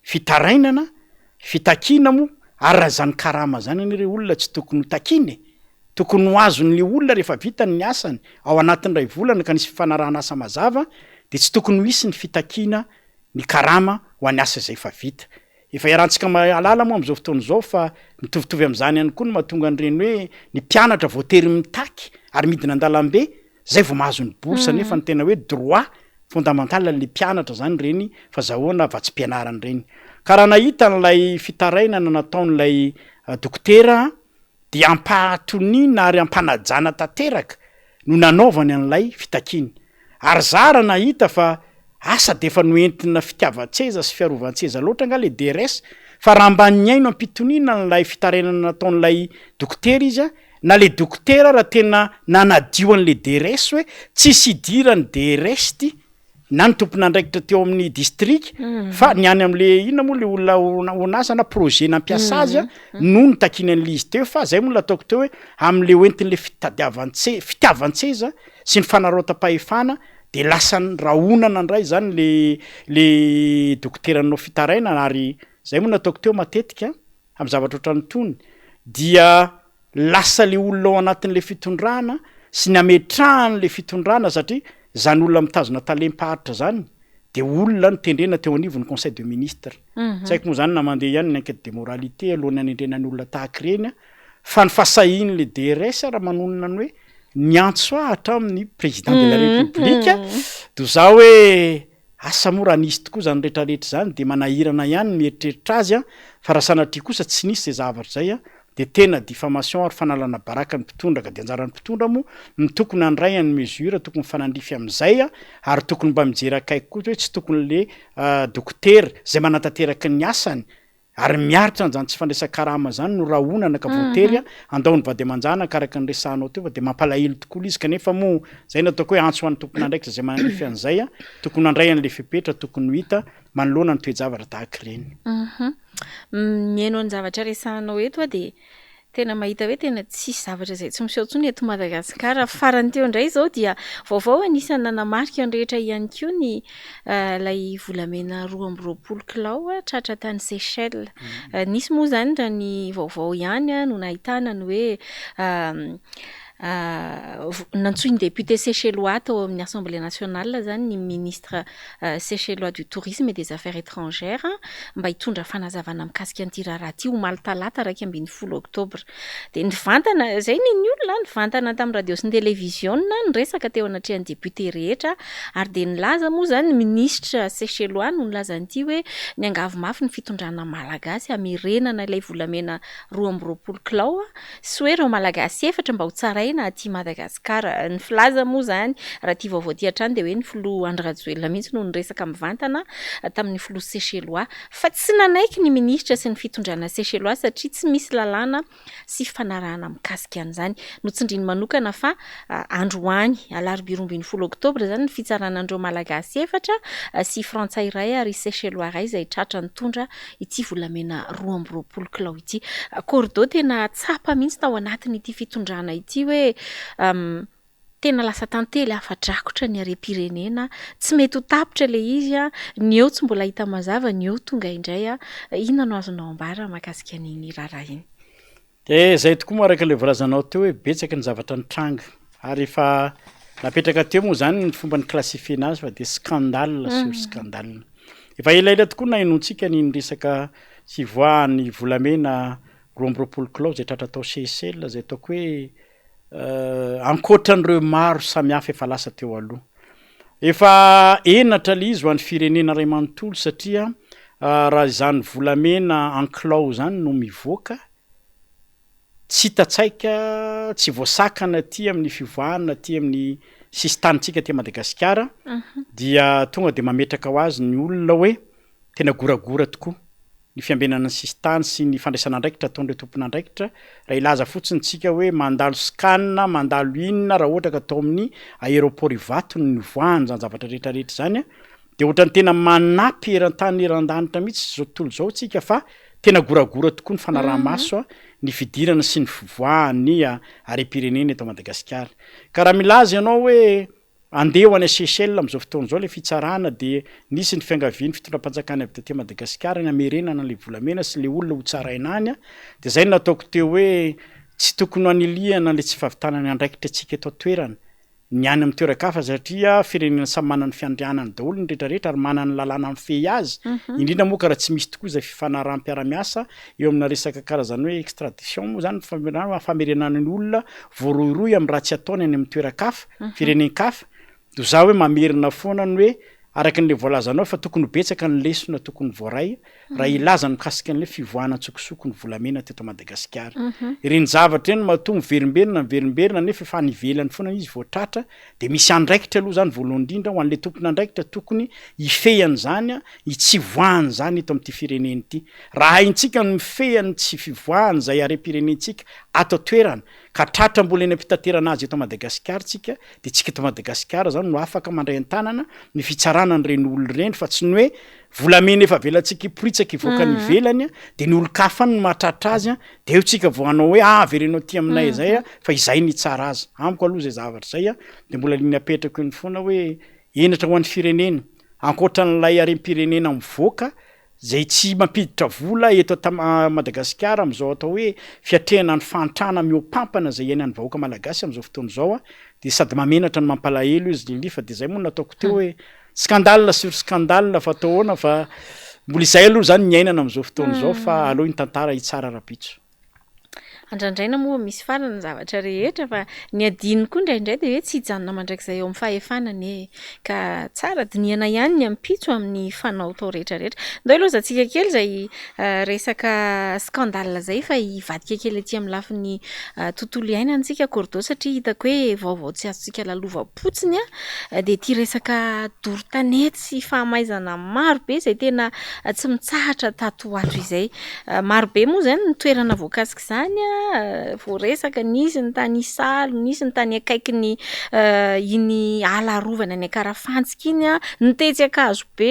Fitarainana, fitakiana moa ary raha izany karama izany anie re olona tsy tokony ho takiana e! tokony ho azon'ny olona rehefa vitany ny asany ao anatin'ny iray volana ka nisy fifanarahana asa mazava dia tsy tokony ho hisy ny fitakiana ny karama ho an'ny asa izay efa vita. Efa iarahantsika mahalala moa amin'izao fotoana izao fa mitovitovy amin'izany ihany koa no mahatonga an'ireny hoe ny mpianatra voatery mitaky ary midina an-dalambe zay vao mahazo ny bourse nefa ny tena hoe droit fondamental an'le mpianatra zany ireny fazahoana vatsim-pianarana ireny. Ka raha nahita an'ilay fitarainana nataon'ilay dokotera dia am-pahatoniana ary am-panajana tanteraka no nanaovany an'ilay fitakiana. Ary za raha nahita fa asa dia efa noentina fitiavan-tseza sy fiarovan-tseza loatra angaha le DRS fa raha mba nihaino am-pitoniana an'ilay fitarainana nataon'ilay dokotera izy na le dokotera raha tena nanadio an'le DRS hoe tsisy idiran'ny DRS ty na ny tompon'andraikitra teo amin'ny distrika fa ny any am'le inona moa le olona orinasa na projet nampiasa azy a no nitakiany an'le izy teo fa zay moa le ataoko teo hoe am'le hoentin'le fitadiavan-tse- fitiavan-tseza sy ny fanararaotam-pahefana de lasa rahonana indray zany le le dokotera nanao fitarainana ary zay moa nataoko teo matetika amin'ny zavatra ohatran'itony dia lasa le olona ao anatin'le fitondrana sy ny ametrahan'le fitondrana satria zany olona mitazona talem-paritra zany de olona notendrena teo anivon'ny conseil de ministre tsy haiko moa zany na mandeha ihany ny enquête de moralité alohan'ny hanendrena ny olona tahaka ireny fa ny fahasahian'le DRS raha manonona ny hoe niantso ahy hatramin'ny président de la république de za hoe asa moa raha nisy tokoa zany rehetrarehetra zany de manahirana ihany ny mieritreritra azy a fa raha sanatria kosa tsy nisy zay zavatra zay a de tena diffamation ary fanalana baraka ny mpitondra ka de anjaran'ny mpitondra moa no tokony handray an'ny mesure tokony mifanandrify am'zay a ary tokony mba mijery akaiky koa hoe tsy tokony le dokotera zay manatanteraka ny asany ary miaritra an'izany tsy fandraisan-karama zany no rahonana ka voatery handao ny vady aman-janaka araka ny resahanao teo fa de mampalahelo tokoa le izy kanefa moa zay no ataoko hoe antso ho an'ny tompon'andraikitra zay manandrify an'izay a tokony handray an'le fepetra tokony ho hita manoloana ny toe-javatra tahaka ireny. Mihaino ny zavatra resahanao eto aho dia tena mahita hoe tena tsisy zavatra izay tsy miseho intsony eto Madagasikara. Farany teo indray izao dia vaovao anisan'ny nanamarika ny rehetra ihany koa ny ilay volamena 22 kilao tratra tany Seychelles. Nisy moa izany raha ny vaovao ihany no nahitana ny hoe Nantsoin'ny député Seychellois tao amin'ny Assemblée nationale izany ny ministre Seychellois du tourisme et des affaires étrangères mba hitondra fanazavana mikasika an'ity raharaha ity omaly talata 11 oktobra. Dia nivantana, izay ny ny olona, nivantana tamin'ny radio sy ny televiziona niresaka teo anatrehan'ny député rehetra ary dia nilaza moa izany ny ministre Seychellois no nilaza an'ity hoe niangavy mafy ny fitondrana malagasy hamerenana ilay volamena 22 kilao sy hoe ireo Malagasy efatra mba ho tsaraina aty Madagasikara. Ny filaza moa izany, raha ity vaovao ity hatrany dia hoe ny filoha Andry Rajoelina mihitsy no niresaka mivantana tamin'ny filoha Seychellois. Fa tsy nanaiky ny minisitra sy ny fitondrana Seychellois satria tsy misy lalàna sy fifanarahana mikasika an'izany. Notsindriany manokana fa androany alarobia 12 oktobra izany ny fitsarana an'ireo Malagasy efatra sy Frantsay iray ary Seychellois iray izay tratra nitondra ity volamena 22 kilao ity. Cordo tena tsapa mihitsy tao anatin'ity fitondrana ity hoe tena lasa tantely afa-drakotra ny harem-pirenena, tsy mety ho tapitra ilay izy, ny eo tsy mbola hita mazava, ny eo tonga indray. Inona no azonao ambara mahakasika an'iny raharaha iny? Dia izay tokoa moa araka ilay voalazanao teo hoe betsaka ny zavatra nitranga ary efa napetraka teo moa izany ny fomba ni-classifier-na azy fa dia scandale sur scandale. Efa elaela tokoa nahenoantsika an'iny resaka fivoahan'ny volamena 22 kilao izay tratra tao Seychelles izay ataoko hoe ankoatra an'ireo maro samihafa efa lasa teo aloha. Efa henatra ilay izy ho an'ny firenena iray manontolo satria raha izany volamena an-kilao izany no mivoaka, tsy hita tsaika, tsy voasakana aty amin'ny fivoahana aty amin'ny sisin-tanintsika aty Madagasikara dia tonga dia mametraka ho azy ny olona hoe tena goragora tokoa ny fiambenana ny sisintany sy ny fandraisana andraikitra ataon'ireo tompon'andraikitra, raha hilaza fotsiny tsika hoe mandalo scan, mandalo inona raha ohatra ka tao amin'ny aéroport Ivato no nivoahany izany zavatra rehetra rehetra izany dia ohatran'ny tena manapy eran-tany eran-danitra mihitsy izao tontolo izao tsika fa tena goragora tokoa ny fanaraha-maso ny fidirana sy ny fivoahan'ny harem-pirenena eto Madagasikara. Ka raha milaza ianao hoe Andeha ho any Seychelles amin'izao fotoana izao ilay fitsarana dia nisy ny fiangavian'ny fitondram-panjakana avy taty Madagasikara ny hamerenana an'ilay volamena sy ilay olona ho tsaraina any dia izay no nataoko teo hoe Tsy tokony ho anilihana ilay tsy fahavitana ny andraikitra antsika eto an-toerana, ny any amin'ny toeran-kafa satria firenena samy manana ny fiandrianany daholo ny rehetra rehetra ary manana ny lalàna mifehy azy, indrindra moa ka raha tsy misy tokoa izay fifanaraham-piarahamiasa eo amina resaka karazana hoe extradition moa izany, famerenana ny olona voarohirohy amin'ny ratsy ataony any amin'ny toeran-kafa, firenen-kafa, Dia za hoe mamerina foana ny hoe araka an'ilay voalazanao fa tokony ho betsaka ny lesona tokony voaray raha hilaza ny mikasika an'ilay fivoahana an-tsokosoko ny volamena teto Madagasikara. Ireny zavatra ireny matoa miverimberina miverimberina nefa efa any ivelany foana izy vao tratra dia misy andraikitra aloha izany voalohany indrindra ho an'ilay tompon'andraikitra tokony hifehy an'izany tsy hivoahan'izany eto amin'ity firenena ity. Raha haintsika ny mifehy ny tsy fivoahan'izay harem-pirenentsika ato an-toerana ka tratra mbola eny am-pitaterana azy eto Madagasikara tsika dia tsika eto Madagasikara zany no afaka mandray an-tanana ny fitsarana an'ireny olona ireny fa tsy ny hoe volamena efa avelantsika hiporitsaka hivoaka any ivelany dia ny olon-kafa any no mahatratra azy dia eo tsika vao hanao hoe ah avereno aty aminay izay fa izay no hitsara azy. Amiko aloha izay zavatra izay dia mbola ny apetrako eny foana hoe henatra ho an'ny firenena ankoatra an'ilay harem-pirenena mivoaka Izay tsy mampiditra vola eto Madagasikara amin'izao atao hoe fiatrehana ny fahantrana mihoapampana izay iainan'ny vahoaka malagasy amin'izao fotoana izao dia sady mahamenatra no mampalahelo izy Lily fa dia izay moa no nataoko teo hoe scandale sur scandale fa atao ahoana fa mbola izay aloha izany ny iainana amin'izao fotoana izao fa aleo ny tantara hitsara rahampitso. Andrandraina moa misy farany ny zavatra rehetra fa ny adino koa indraindray dia hoe tsy hijanona mandrakizay eo amin'ny fahefana anie e. Ka tsara dinihana ihany ny ampitso amin'ny fanaotao rehetra rehetra. Ndao ilaozantsika kely izay resaka scandale izay fa hivadika kely aty amin'ny lafiny tontolo iainana isika Cordo satria hitako hoe vaovao tsy azontsika lalovam-potsiny dia ity resaka doro tanety sy fahamaizana maro be izay tena tsy mitsahatra tato ho ato izay. Maro be moa izany ny toerana voakasik'izany voaresaka, nisy ny tany Isalo, nisy ny tany akaikin'ny iny ala arovana any Ankarafantsika iny, ny tetsy Ankazobe,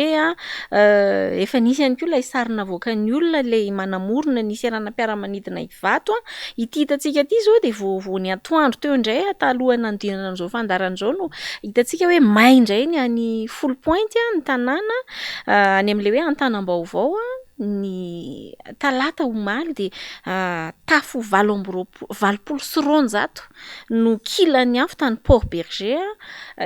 efa nisy ihany koa ilay sary navoakan'ny olona ilay manamorona ny seranam-piaramanidina Ivato. Ity hitantsika ity izao dia vao vao ny atoandro teo indray talohan'ny nanodinana an'izao fandaharana izao no hitantsika hoe may indray ny any Foulpointe ny tanàna any amin'ilay hoe Antanambaovao. Ny talata omaly dia tafo 28 280 no kilan'ny afo tany Port Bergé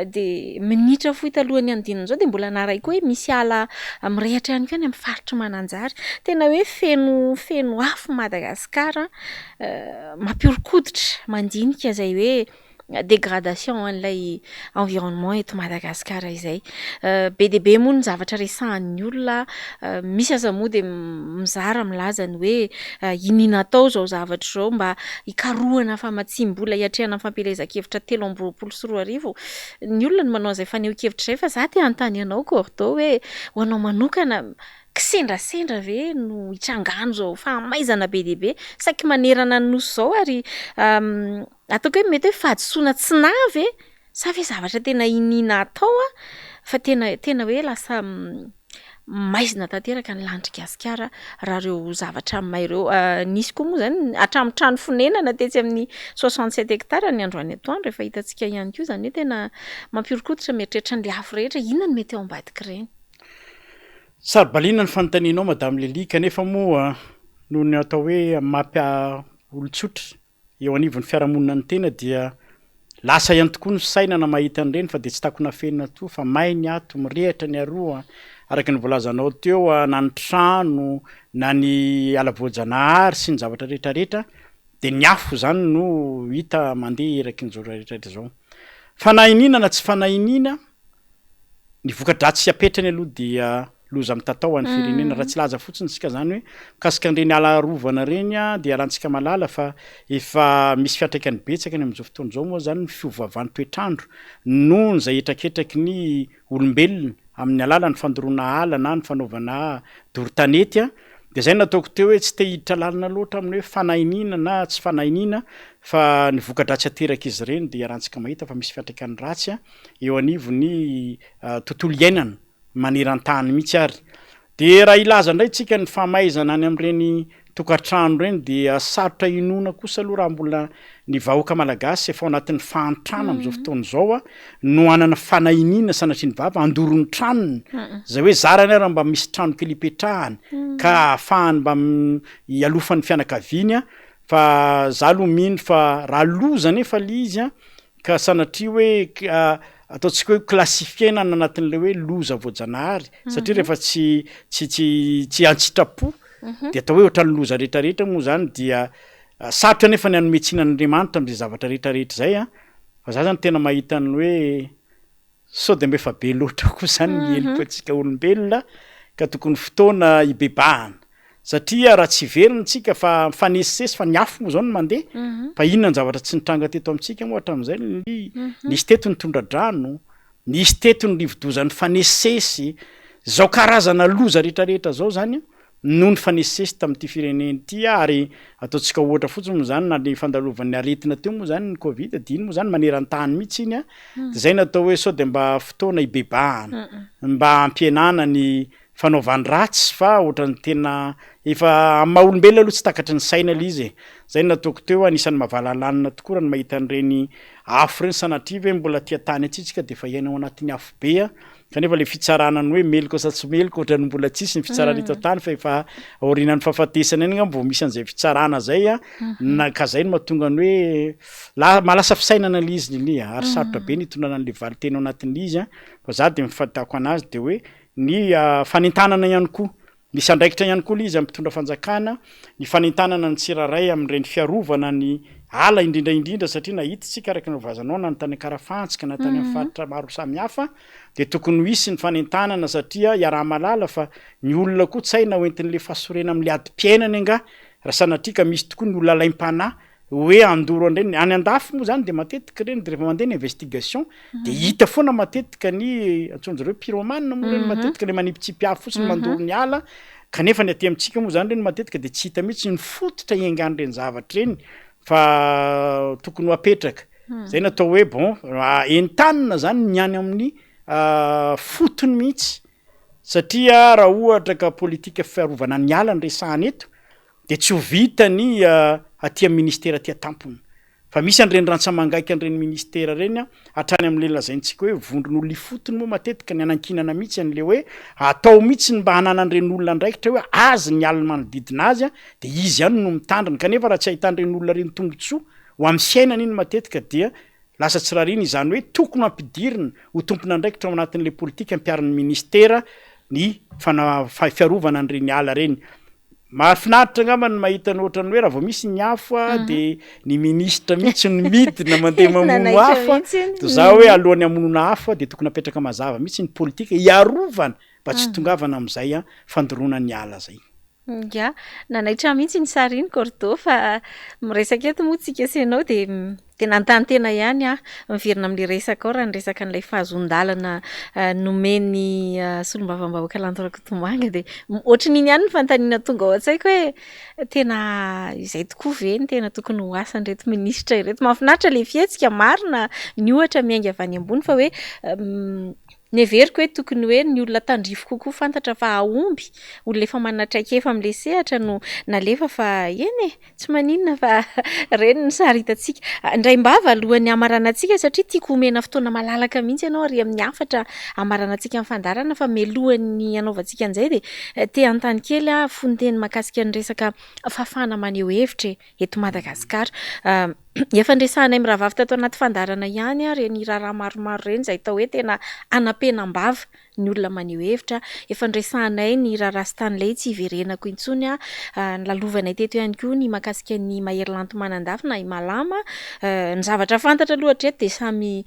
dia minitra fohy talohan'ny hanodinana izao dia mbola naharay koa hoe misy ala mirehitra ihany koa any amin'ny faritr'i Mananjary. Tena hoe feno feno afo Madagasikara, mampihoron-koditra mandinika izay hoe dégradation an'ilay environnement eto Madagasikara izay. Be dia be moa ny zavatra resahan'ny olona, misy aza moa dia mizara milaza ny hoe iniana atao izao zavatra izao mba hikarohana famatsiam-bola hiatrehana ny fampielezan-kevitra 2023. Ny olona no manao an'izay fanehoan-kevitra izay fa za te hanontany anao Cordo hoe ho anao manokana kisendrasendra ve no hitrangan'izao fahamaizana be dia be saiky manerana ny nosy izao ary Ataoko hoe mety hoe fahadisoana tsy nahy ve sa ve zavatra tena iniana atao a, fa tena tena hoe lasa maizina tanteraka ny lanitr'i Gasikara raha ireo zavatra may ireo. Nisy koa moa zany hatramin'ny trano fonenana tetsy amin'ny 67 hectares ny androany atoandro efa hitantsika ihany koa izany hoe tena mampihoron-koditra mieritreritra an'ilay afo rehetra, inona no mety ao ambadik'ireny? Saro-baliana ny fanontanianao Madame Lily kanefa moa noho ny atao hoe maha olon-tsotra eo anivon'ny fiarahamonina ny tena dia lasa ihany tokoa ny fisainana mahita an'ireny fa dia tsy takona afenina toa fa may ny ato, mirehitra ny aroa, araka ny voalazanao teo na ny trano na ny ala voajanahary sy ny zavatra rehetra rehetra dia ny afo izany no hita mandeha eraky ny zao rehetra rehetra izao. Fanahiniana na tsy fanahiniana, ny voka-dratsy apetrany aloha dia loza mitatao ho an'ny firenena. Raha tsy hilaza fotsiny isika izany hoe mikasika an'ireny ala arovana ireny dia iarahantsika mahalala fa efa misy fiantraikany betsaka ny amin'izao fotoana izao moa izany ny fiovaovan'ny toetr'andro noho izay hetraketraky ny olombelona amin'ny alalan'ny fandoroana ala na ny fanaovana doro tanety. Dia izay no nataoko teo hoe tsy te hiditra lalina loatra amin'ny hoe fanahiniana na tsy fanahiniana fa ny voka-dratsy aterak'izy ireny dia iarahantsika mahita fa misy fiantraikany ratsy eo anivon'ny tontolo iainana. maneran-tany mihitsy ary. Dia raha hilaza indray tsika ny famaizana any amin'ireny tokantrano ireny dia sarotra inoana kosa aloha raha mbola ny vahoaka malagasy efa ao anatin'ny fahantrana amin'izao fotoana izao a, no hanana fanahiniana sanatria ny vava handoro ny tranony, izay hoe zarany ary mba misy trano kely ipetrahany ka ahafahany mba hialofan'ny fianakaviany a. Fa za aloha mino fa raha loza anefa le izy an, ka sanatria hoe ataontsika hoe classifier-na any anatin'le hoe loza voajanahary satria rehefa tsy tsy tsy tsy an-tsitrapo de atao hoe ohatran'ny loza rehetrarehetra moa zany dia sarotra anefa ny hanome tsiny an'Andriamanitra am'zay zavatra rehetrarehetra zay an, fa za zany tena mahita ny hoe Sao dia mba efa be loatra koa izany ny heloka antsika olombelona ka tokony fotoana hibebahana satria raha tsy hiverina tsika fa mifanesisesy fa ny afo moa izao no mandeha fa inona ny zavatra tsy nitranga teto amintsika moa hatramin'izay ny nisy teto ny tondra-drano, nisy teto ny rivodoza nifanesisesy, izao karazana loza rehetrarehetra izao izany no nifanesisesy tamin'ity firenena ity ary ataontsika ohatra fotsiny moa izany na ny fandalovan'ny aretina teo moa izany ny covid dia iny moa izany maneran-tany mihitsy iny an, dia izay no atao hoe sao dia mba fotoana hibebahana mba hampihenana ny fanaovan-dratsy fa ohatran'ny tena efa amin'ny maha olombelona aloha tsy takatry ny saina ilay izy e, izay no nataoko teo anisan'ny mahavalalanina tokoa raha ny mahita an'ireny afo ireny sanatria ve mbola tia tany atsy isika dia efa hiaina ao anatin'ny afobe an. Kanefa le fitsarana ny hoe meloka sa tsy meloka ohatran'ny mbola tsisy ny fitsarana eto an-tany fa efa aorianan'ny fahafatesana eny angamba vao misy an'izay fitsarana zay a, na ka zay no mahatonga ny hoe la- mahalasa fisainana le izy Lily a, ary sarotra be ny hitondrana an'le valin-teny ao anatin'le izy a, fa za de ny fahitako anazy de hoe ny fanentanana ihany koa. Misy andraikitra ihany koa ilay izy amin'ny mpitondra fanjakana, ny fanentanana ny tsirairay amin'ireny fiarovana ny ala indrindra indrindra satria nahita isika araka ny voalazanao na ny tany Ankarafantsika na tany amin'ny faritra maro samihafa dia tokony ho hisy ny fanentanana satria iaraha-mahalala fa ny olona koa tsy hay na hoentin'ilay fahasorena amin'ilay adim-piainana angaha raha sanatria ka misy tokoa ny olona alaim-panahy hoe handoro an'ireny, any andafy moa zany de matetika ireny de rehefa mandeha ny investigation de hita foana matetika ny antsoin-dry zareo pyromane moa ireny matetika le manipitsipy afo fotsiny mandoro ny ala, kanefa ny aty amintsika moa zany ireny matetika de tsy hita mihitsy ny fototra iaingan'ireny zavatra ireny fa tokony ho apetraka, zay no atao hoe bon entanina zany ny any amin'ny fotony mihitsy satria raha ohatra ka politika fiarovana ny ala no resahana eto dia tsy ho vita ny aty amin'ny ministera aty an-tampony fa misy an'ireny rantsa-mangaika an'ireny ministera ireny hatrany amin'ilay lazaintsika hoe vondron'olona ifotony moa matetika ny anankinana mihitsy an'ilay hoe atao mihitsy ny mba hananan'ireny olona andraikitra hoe azy ny alina manodidina azy dia izy ihany no mitandrina kanefa raha tsy ahitan'ireny olona ireny tombontsoa ho amin'ny fiainana iny matetika dia lasa tsy rariny izany hoe tokony hampidirina ho tompon'andraikitra ao anatin'ilay politika ampiharin'ny ministera ny fana- fiarovana an'ireny ala ireny. Mahafinaritra angamba ny mahita ny ohatran'ny hoe raha vao misy ny afo a de ny ministra mihitsy no midina mandeha mamono afo a, de za hoe alohan'ny hamonoana afo a de tokony apetraka mazava mihitsy ny politika hiarovana mba tsy hitongavana amin'izay a fandoroana ny ala zay. Ya, nanaitra ahy mihitsy iny sary iny Cordo fa miresaka eto moa tsika sy ianao de Dia nanontany tena ihany aho, miverina amin'ilay resakao raha niresaka an'ilay fahazoan-dalana nomen'ny solombavambahoaka Lanto Rakotomanga dia ohatran'iny ihany ny fanontaniana tonga ao an-tsaiko hoe tena izay tokoa ve no tena tokony ho asan'ireto minisitra ireto? Mahafinaritra ilay fihetsika, marina ny ohatra miainga avy any ambony fa hoe neveriko hoe tokony hoe ny olona tandrify kokoa fantatra fa hahomby, olona efa manana traikefa amin'ilay sehatra no nalefa fa eny e! Tsy maninona fa ireny ny sary hitantsika. Indraim-bava alohan'ny hamaranantsika satria tiako homena fotoana malalaka mihitsy ianao ary amin'ny hafatra hamaranantsika ny fandaharana fa mialohan'ny hanaovantsika an'izay dia te hanontany kely aho fononteny mahakasika ny resaka fahafahana maneho hevitra e, eto Madagasikara. Efa niresahanay mirahavavy tato anaty fandaharana ihany ireny raharaha maromaro ireny izay atao hoe tena hanampenam-bava ny olona maneho hevitra. Efa noresahanay ny raharaha Stanley, tsy hiverenako intsony. Nolalovanay teto ihany koa ny mahakasika an'i Mahery Lanto Manandafy na i Malama. Ny zavatra fantatra aloha hatreto dia samy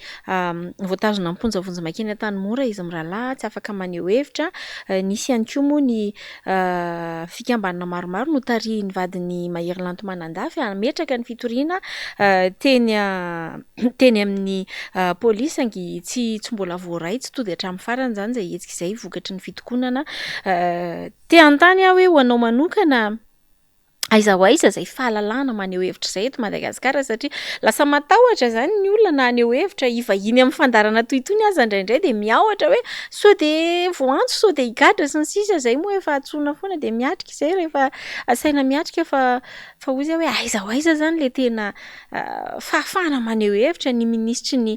voatazona am-ponja vonjimaika eny Antanimora izy mirahalahy, tsy afaka maneho hevitra. Nisy ihany koa moa ny fikambanana maromaro notarihin'ny vadin'i Mahery Lanto Manandafy hametraka ny fitoriana teny teny amin'ny polisy saingy tsy tsy mbola voaray, tsy tody hatramin'ny farany izany izay hetsika izay vokatry ny fitokonana. Te hanontany aho hoe ho anao manokana, aiza ho aiza izay fahalalahana maneho hevitra izay eto Madagasikara satria lasa matahotra izany ny olona na haneho hevitra, hivahiny amin'ny fandaharana toy itony aza indraindray dia miahotra hoe sao dia voaantso, sao dia higadra sy ny sisa, izay moa efa antsoina foana dia miatrika izay rehefa asaina miatrika fa fa hoy izy hoe aiza ho aiza izany ilay tena fahafahana maneho hevitra, ny minisitry ny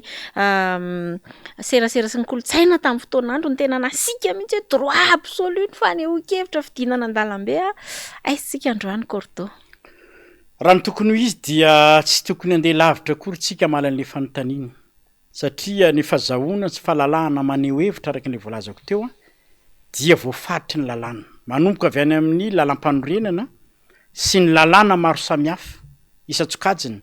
serasera sy ny kolontsaina tamin'ny fotoan'andro no tena nasiaka mihitsy hoe droit absolu ny fanehoan-kevitra, fidinana an-dalambe a, aiza isika androany Cordo? Raha ny tokony ho izy dia tsy tokony handeha lavitra akory tsika hamaly an'ilay fanontaniana satria ny fazahoana sy fahalalahana maneho hevitra araka ilay voalazako teo dia voafaritry ny lalàna. Manomboka avy any amin'ny lalampanorenana sy ny lalàna maro samihafa isan-tsokajiny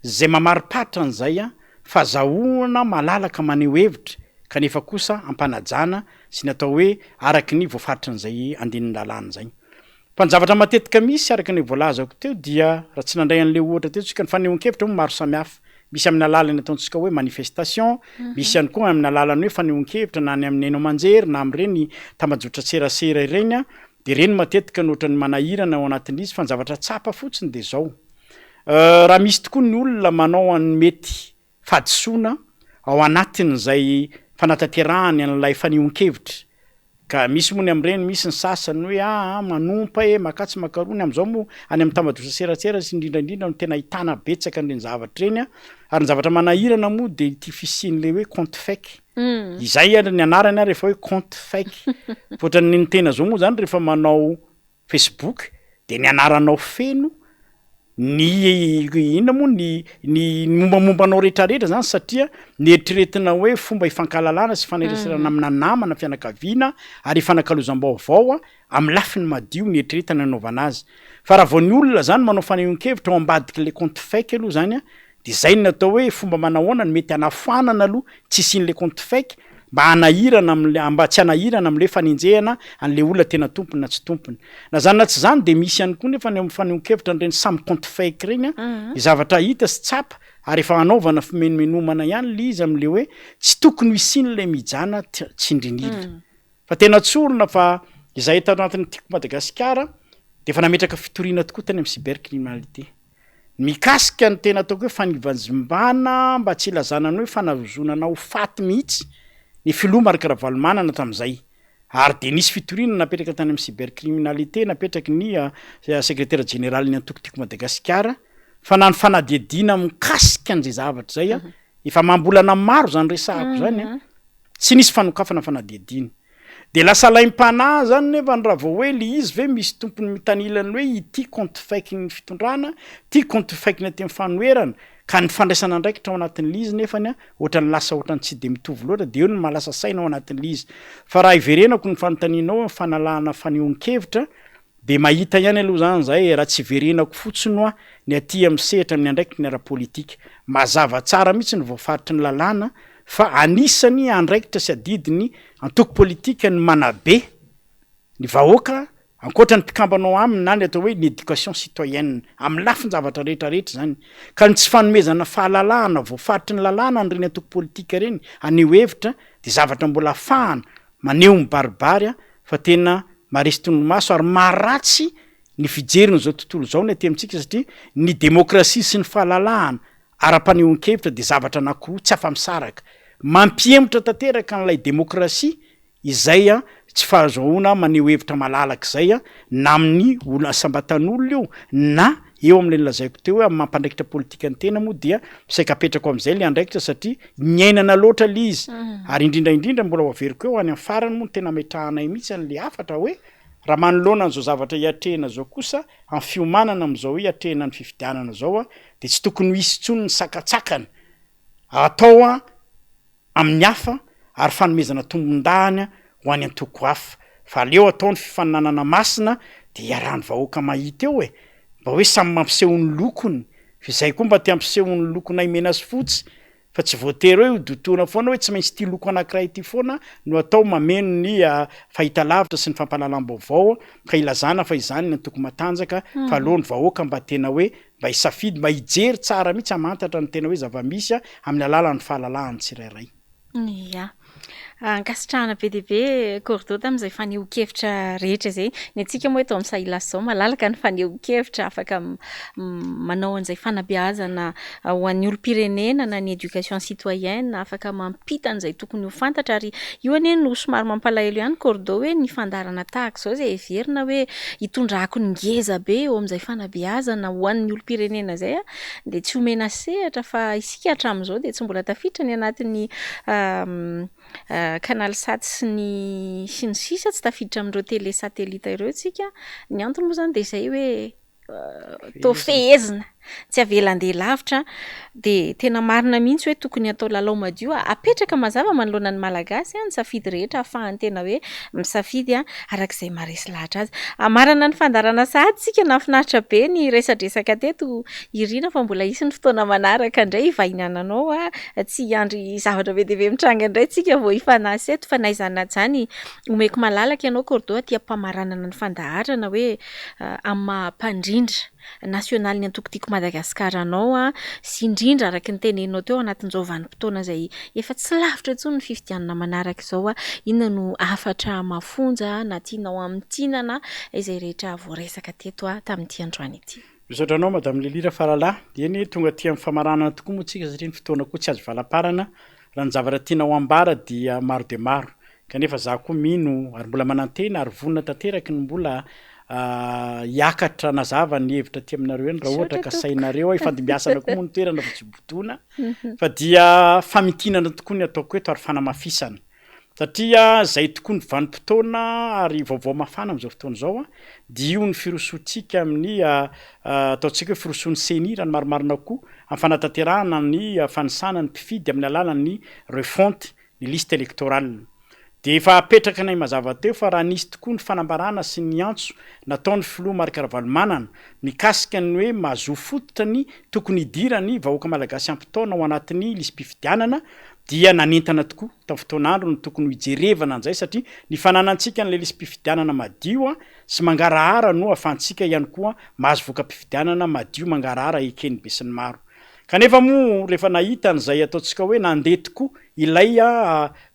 izay mamariparitra an'izay fazahoana malalaka maneho hevitra kanefa kosa ampanajana sy ny atao hoe araka ny voafaritrin'izay andininy lalàna izay. Fa ny zavatra matetika misy araka ny voalazako teo dia, raha tsy nandray an'ilay ohatra teo tsika, ny fanehoan-kevitra moa maro samihafa. Misy amin'ny alalan'ny ataontsika hoe manifestation, misy ihany koa amin'ny alalan'ny hoe fanehoan-kevitra na any amin'ny haino aman-jery na amin'ireny tambajotran-tserasera ireny, dia ireny matetika no ohatran'ny manahirana ao anatin'izy fa ny zavatra tsapa fotsiny dia izao, raha misy tokoa ny olona manao an'ny mety fahadisoana ao anatin'izay fanatanterahany an'ilay fanehoan-kevitra ka misy moa ny amin'ireny misy ny sasany hoe aa manompa e makatsy makaroa ny amin'izao moa any amin'ny tambajotran-tserasera sy indrindra indrindra no tena ahitana betsaka an'ireny zavatra ireny a ary ny zavatra manahirana moa dia ity fisian'ilay hoe compte fake izay ary ny anarany ary efa hoe compte fake fa ohatran'ny ny tena zao moa zany rehefa manao Facebook dia ny anaranao feno, ny inona moa ny ny mombamomba anao rehetrarehetra zany satria ny eritreretina hoe fomba ifankahalalana sy ifanereserana amina namana, fianakaviana ary ifanakalozam-baovao amin'ny lafiny madio ny eritreretana anaovana azy. Fa raha vao ny olona zany manao fanehoan-kevitra ao ambadik'ilay compte fake aloha zany an, De zay no atao hoe fomba manahoana no mety hanafoanana aloha tsy hisian'le compte fake mba hanahirana amle mba tsy hanahirana amle fanenjehana an'le olona tena tompony na tsy tompony. Na zany na tsy zany de misy ihany koa nefa ny amin'ny fanehoan-kevitra an'ireny samy compte fake ireny an, ny zavatra hita sy tsapa ary efa hanaovana fimenomenomana ihany le izy amle hoe tsy tokony ho hisian'ilay mijana tsindrin'ila. Fa tena tsorina fa izahay tato anatin'ny Tiako Madagasikara de efa nametraka fitoriana tokoa tany amin'ny cybercriminalité. Mikasika ny tena ataoko hoe fanivanjimbana mba tsy hilazana ny hoe fanozonana ho faty mihitsy ny filoha Marc Ravalomanana tamin'izay ary dia nisy fitoriana napetraka tany amin'ny cybercriminalité napetraky ny sekretera jeneralin'ny antoko Tiako Madagasikara fa na ny fanadihadiana mikasika an'izay zavatra izay efa amam-bolana maro izany resahako izany tsy nisy fanokafana fanadihadiana. De lasa alaim-panahy zany nefa ny raha vao hoe le izy ve misy tompony mitanila ny hoe ity compte fake ny fitondrana, ity compte fake ny aty amin'ny fanoherana, ka ny fandraisana andraikitra ao anatin'le izy nefany an, ohatran'ny lasa ohatran'ny tsy de mitovy loatra de eo no maha lasa saina ao anatin'le izy. Fa raha hiverenako ny fanontanianao hoe fanalahana fanehoan-kevitra De mahita ihany aloha zany zay e, raha tsy hiverenako fotsiny hoa ny aty amin'ny sehatra amin'ny andraikitry ny ara-politika. Mazava tsara mihitsy ny voafaritry ny lalàna fa anisany andraikitra sy adidin'ny antoko politika ny manabe ny vahoaka ankoatra ny mpikambana ao aminy na ny atao hoe ny éducation citoyenne amin'ny lafin-javatra rehetra rehetra izany. Ka ny tsy fanomezana fahalalahana voafaritry ny lalàna an'ireny antoko politika ireny haneho hevitra dia zavatra mbola afahana maneho mibaribary fa tena maresy tondromaso ary maharatsy ny fijerin'izao tontolo izao ny aty amintsika satria ny demokrasia sy ny fahalalahana ara-panehoan-kevitra dia zavatra anankiroa tsy afa-misaraka. Mampihemotra tanteraka an'ilay demokrasia izay tsy fahazoana maneho hevitra malalaka izay na amin'ny olona isam-batan'olona io na eo amin'ilay nolazaiko teo hoe amin'ny maha mpandraikitra politika ny tena moa dia saika apetrako amin'izay ilay andraikitra satria niainana loatra ilay izy ary indrindra indrindra mbola ho averiko eo any amin'ny farany moa no tena ametrahanay mihitsy an'ilay hafatra hoe raha manoloana an'izao zavatra hiatrehina izao kosa amin'ny fiomanana amin'izao hoe hiatrehina ny fifidianana izao dia tsy tokony ho hisy intsony ny sakantsakana atao amin'ny hafa ary fanomezana tombondahiny ho any antoko hafa fa aleo atao ny fifaninanana masina de iarahan'ny vahoaka mahita eo e! mba hoe samy mampiseho ny lokony fa izay koa mba te hampiseho ny lokonay mena sy fotsy fa tsy voatery hoe ho dotoana foana hoe tsy maintsy ity loko anakiray ity foana no atao mameno ny fahitalavitra sy ny fampahalalam-baovao ka ilazana fa izany ny antoko matanjaka fa aleo ny vahoaka mba tena hoe Mba hisafidy, mba hijery tsara mihitsy hamantatra ny tena hoe zava-misy amin'ny alalan'ny fahalalahan'ny tsirairay. Ia. Ankasitrahana be dia be Cordo tamin'izay fanehoan-kevitra rehetra izay. Ny antsika moa eto amin'ny Sahilasy izao malalaka ny fanehoan-kevitra, afaka manao an'izay fanabeazana ho an'ny olom-pirenena na ny éducation citoyenne, afaka mampita an'izay tokony ho fantatra ary io anie no somary mampalahelo ihany Cordo hoe ny fandaharana tahaka izao izay heverina hoe hitondra akony ngeza be eo amin'izay fanabeazana ho an'ny olom-pirenena izay dia tsy omena sehatra fa isika hatramin'izao dia tsy mbola tafiditra ny anatin'ny canal sat sy ny sy ny sisa, tsy tafiditra amin'ireo télé satellite ireo isika, ny antony moa izany dia izay hoe. Toa fehezina, tsy avela handeha lavitra, dia tena marina mihitsy hoe tokony hatao lalao madio, apetraka mazava manoloana ny Malagasy ny safidy rehetra ahafahany tena hoe misafidy araka izay maharesy lahatra azy. Hamarana ny fandaharana sahady isika, nahafinaritra be ny resadresaka teto Irina fa mbola hisy ny fotoana manaraka indray hivahinananao, tsy hiandry zavatra be dia be mitranga indray tsika vao hifanasa eto fa na izany na izany omeko malalaka ianao Cordo aty am-pamaranana ny fandaharana hoe amin'ny maha mpandrindra nasionalin'ny antoko Tiako Madagasikara anao sy indrindra araka ny teneninao teo anatin'izao vanim-potoana izay efa tsy lavitra intsony ny fifidianana manaraka izao, inona no hafatra mafonja na tianao hamintinana izay rehetra voaresaka teto tamin'ity androany ity? Misaotra anao Madame Lily Rafaralahy. Eny, tonga aty amin'ny famaranana tokoa moa tsika satria ny fotoana koa tsy azo valaparana. Raha ny zavatra tianao ambara dia maro dia maro. Kanefa za koa mino ary mbola manantena ary vonona tanteraky ny mbola hiakatra nazava ny hevitra aty aminareo eny raha ohatra ka sainareo aho hifandimbiasana koa moa ny toerana fa tsy bodoana fa dia famintinana tokoa ny ataoko eto ary fanamafisana satria zay tokoa ny vanim-potoana ary vaovao mafana amin'izao fotoana izao dia io ny firosoantsika amin'ny ataontsika hoe firosoan'ny ceni raha ny marimarina kokoa amin'ny fanatanterahana ny fanisana ny mpifidy amin'ny alalan'ny refonte ny liste électorale. Dia efa apetrakinay mazava teo fa raha nisy tokoa ny fanambarana sy ny antso nataon'ny filoha Marc Ravalomanana mikasika ny hoe mahazoa fototra ny tokony hidiran'ny vahoaka malagasy ampy taona ao anatin'ny lisi-pifidianana dia nanentana tokoa tamin'ny fotoan'andro ny tokony ho hijerevana an'izay satria ny fananantsika an'ilay lisi-pifidianana madio sy mangarahara no ahafahantsika ihany koa mahazo voka-pifidianana madio mangarahara eken'ny besinimaro. Kanefa moa rehefa nahita an'izay ataontsika hoe nandeha tokoa ilay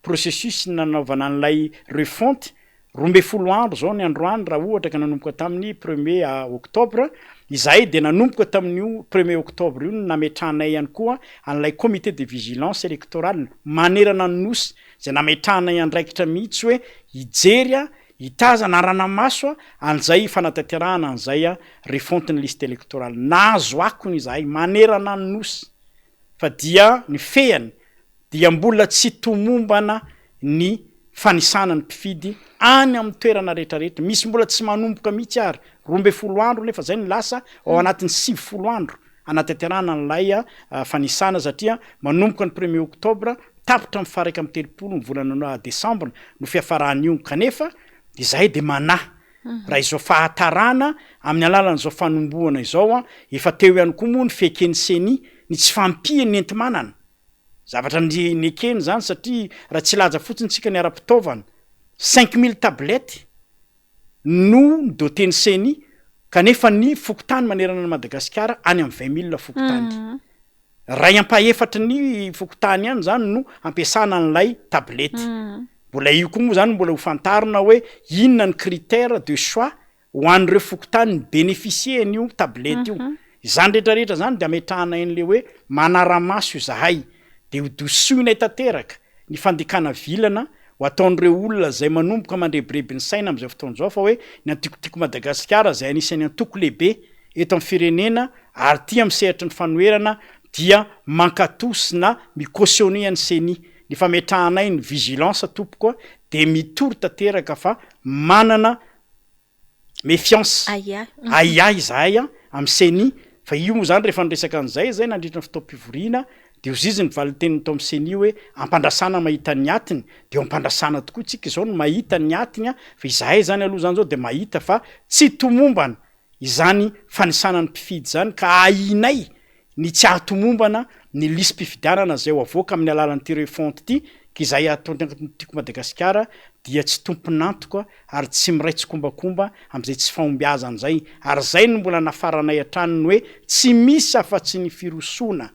processus nanaovana an'ilay refonte, 12 andro izao ny androany raha ohatra ka nanomboka tamin'ny premier octobre, izahay dia nanomboka tamin'io premier octobre io no nametrahanay ihany koa an'ilay comité de vigilance électorale manerana ny Nosy izay nametrahanay andraikitra mihitsy hoe hijery Hitazana arana-maso an'izay fanatanterahana an'izay refonte ny liste électorale. Nahazo akony izahay manerana ny Nosy fa dia ny fehany dia mbola tsy tomombana ny fanisana ny mpifidy any amin'ny toerana rehetrarehetra. Misy mbola tsy manomboka mihitsy ary, 12 andro nefa izay no lasa ao anatin'ny 90 andro hanatanterahana an'ilay fanisana satria manomboka ny premier octobre tapitra amin'ny faha 31 ny volana desambra no fiafaran'io kanefa izahay dia manahy raha izao fahatarana amin'ny alalan'izao fanombohana izao efa teo ihany koa moa ny fieken'ny ceni ny tsy fahampian'ny enti-manana zavatra nekeny izany satria raha tsy hilaza fotsiny tsika ny ara-pitaovana 5000 tablettes no ni-doter ny ceni kanefa ny fokontany manerana an'i Madagasikara any amin'ny 20000 fokontany. Iray ampahefatry ny fokontany ihany izany no ampiasana an'ilay tablette. Mbola io koa moa izany mbola ho fantarina hoe inona ny critère de choix ho an'ireo fokontany mi-beneficier an'io tablette io. Izany rehetra rehetra izany dia ametrahanay an'ilay hoe manara-maso izahay dia ho dosoinay tanteraka ny fandikana vilana ho ataon'ireo olona izay manomboka mandrebireby ny saina amin'izao fotoana izao fa hoe ny antoko Tiako Madagasikara izay anisan'ny antoko lehibe eto amin'ny firenena ary ity amin'ny sehatry ny fanoherana dia mankato sy na mi-cautionner an'ny ceni. Ny fametrahanay ny vigilance tompoko dia mitory tanteraka fa manana Méfiance, Ahiahy. ahiahy izahay amin'ny ceni, fa io moa izany rehefa niresaka an'izay izay nandritra ny fotoam-pivoriana dia hozizy ny valin-tenin'ny tao amin'ny ceni hoe ampandrasana mahita ny atiny, dia eo ampandrasana tokoa tsika izao no mahita ny atiny fa izahay izany aloha izany izao dia mahita fa tsy tomombana izany fanisana ny mpifidy izany ka ahianay ny tsy hahatomombana ny lisi-pifidianana izay ho avoaka amin'ny alalan'ity refonte ity ka izahay ato Tiako Madagasikara dia tsy tompon'antoka ary tsy miray tsikombakomba amin'izay tsy fahombiazana izay ary izay no mbola nafaranay hatrany ny hoe tsy misy afa-tsy ny firosoana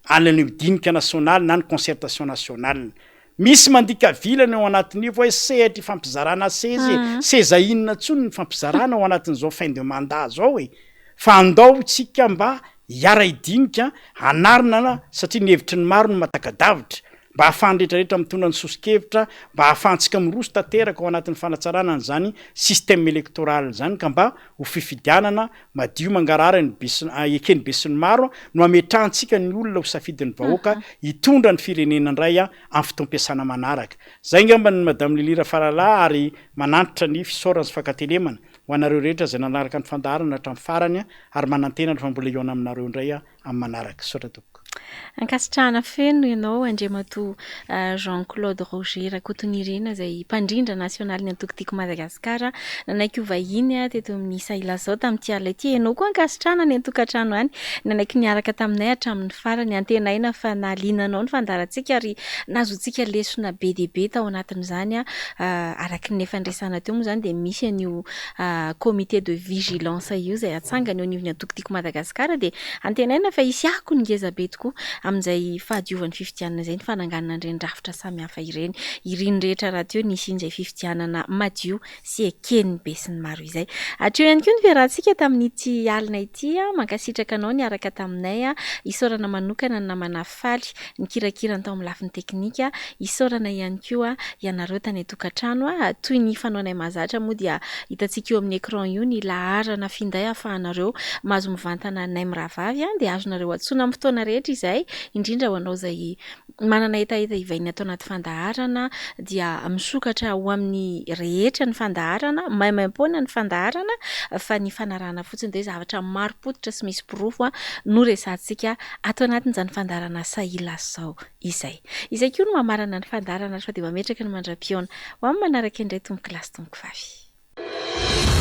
any an'io dinika nasionaly na ny concertation nationale. Misy mandika vilana eo anatin'io fa hoe sehatra ifampizarana seza e, seza inona intsony ny ifampizarana ao anatin'izao fin de mandat zao e? Fa andao tsika mba hiara-hidinika hanarina satria ny hevitry ny maro no mahataka-davitra, mba ahafahan'ny rehetra rehetra mitondra ny soso-kevitra, mba ahafahantsika miroso tanteraka ao anatin'ny fanatsarana an'izany système électoral izany ka mba ho fifidianana madio mangarahara ny be sy eken'ny besinimaro no hametrahantsika ny olona ho safidin'ny vahoaka hitondra ny firenena indray amin'ny fotoam-piasana manaraka. Izay angamba ny Madame Lily Rafaralahy ary manantitra ny fisaorana sy fankatelemana. ho anareo rehetra izay nanaraka ny fandaharana hatramin'ny farany ary manantena fa mbola hihaona aminareo indray aho amin'ny manaraka. Misaotra tompoko. Ankasitrahana feno ianao Andriamatoa Jean Claude Roger Rakotonirina izay mpandrindra nasionalin'ny antoko Tiako Madagasikara nanaiky ho vahiny teto amin'ny Isa Ilazao tamin'ity alina ity. Ianao koa ankasitrahana any an-tokantrano any nanaiky niaraka taminay hatramin'ny farany. Antenaina fa nahaliana anao ny fandaharantsika ary nahazoantsika lesona be dia be tao anatin'izany. Araka ny efa niresahana teo moa izany dia misy an'io comité de vigilance io izay atsangana eo anivon'ny antoko Tiako Madagasikara dia antenaina fa hisy akony ngeza be tokoa amin'izay fahadiovan'ny fifidianana izay ny fananganana an'ireny rafitra samihafa ireny. Irin'ny rehetra rahateo ny hisian'izay fifidianana madio sy eken'ny besinimaro izay. Hatreo ihany koa ny fiarahantsika tamin'ity alina ity. Mankasitraka anao niaraka taminay. Isaorana manokana ny namana Faly nikirakira ny tao amin'ny lafiny teknika. Isaorana ihany koa ianareo tany an-tokantrano. Toy ny fanaonay mahazatra moa dia hitantsika eo amin'ny écran io ny laharana finday ahafahanareo mahazo mivantana anay mirahavavy. Dia azonareo antsoina amin'ny fotoana rehetra izay, indrindra ho anao izay manana hetaheta hivahiny ato anaty fandaharana dia misokatra ho amin'ny rehetra ny fandaharana, maimaimpoana ny fandaharana fa ny fanarahana fotsiny dia zavatra marim-pototra sy misy porofo no resahantsika ato anatin'izany fandaharana Sahilazao izay. Izay koa no mamarana ny fandaharana ary fa dia mametraka ny mandra-pihaona ho amin'ny manaraka indray tompoko lahy sy tompoko vavy.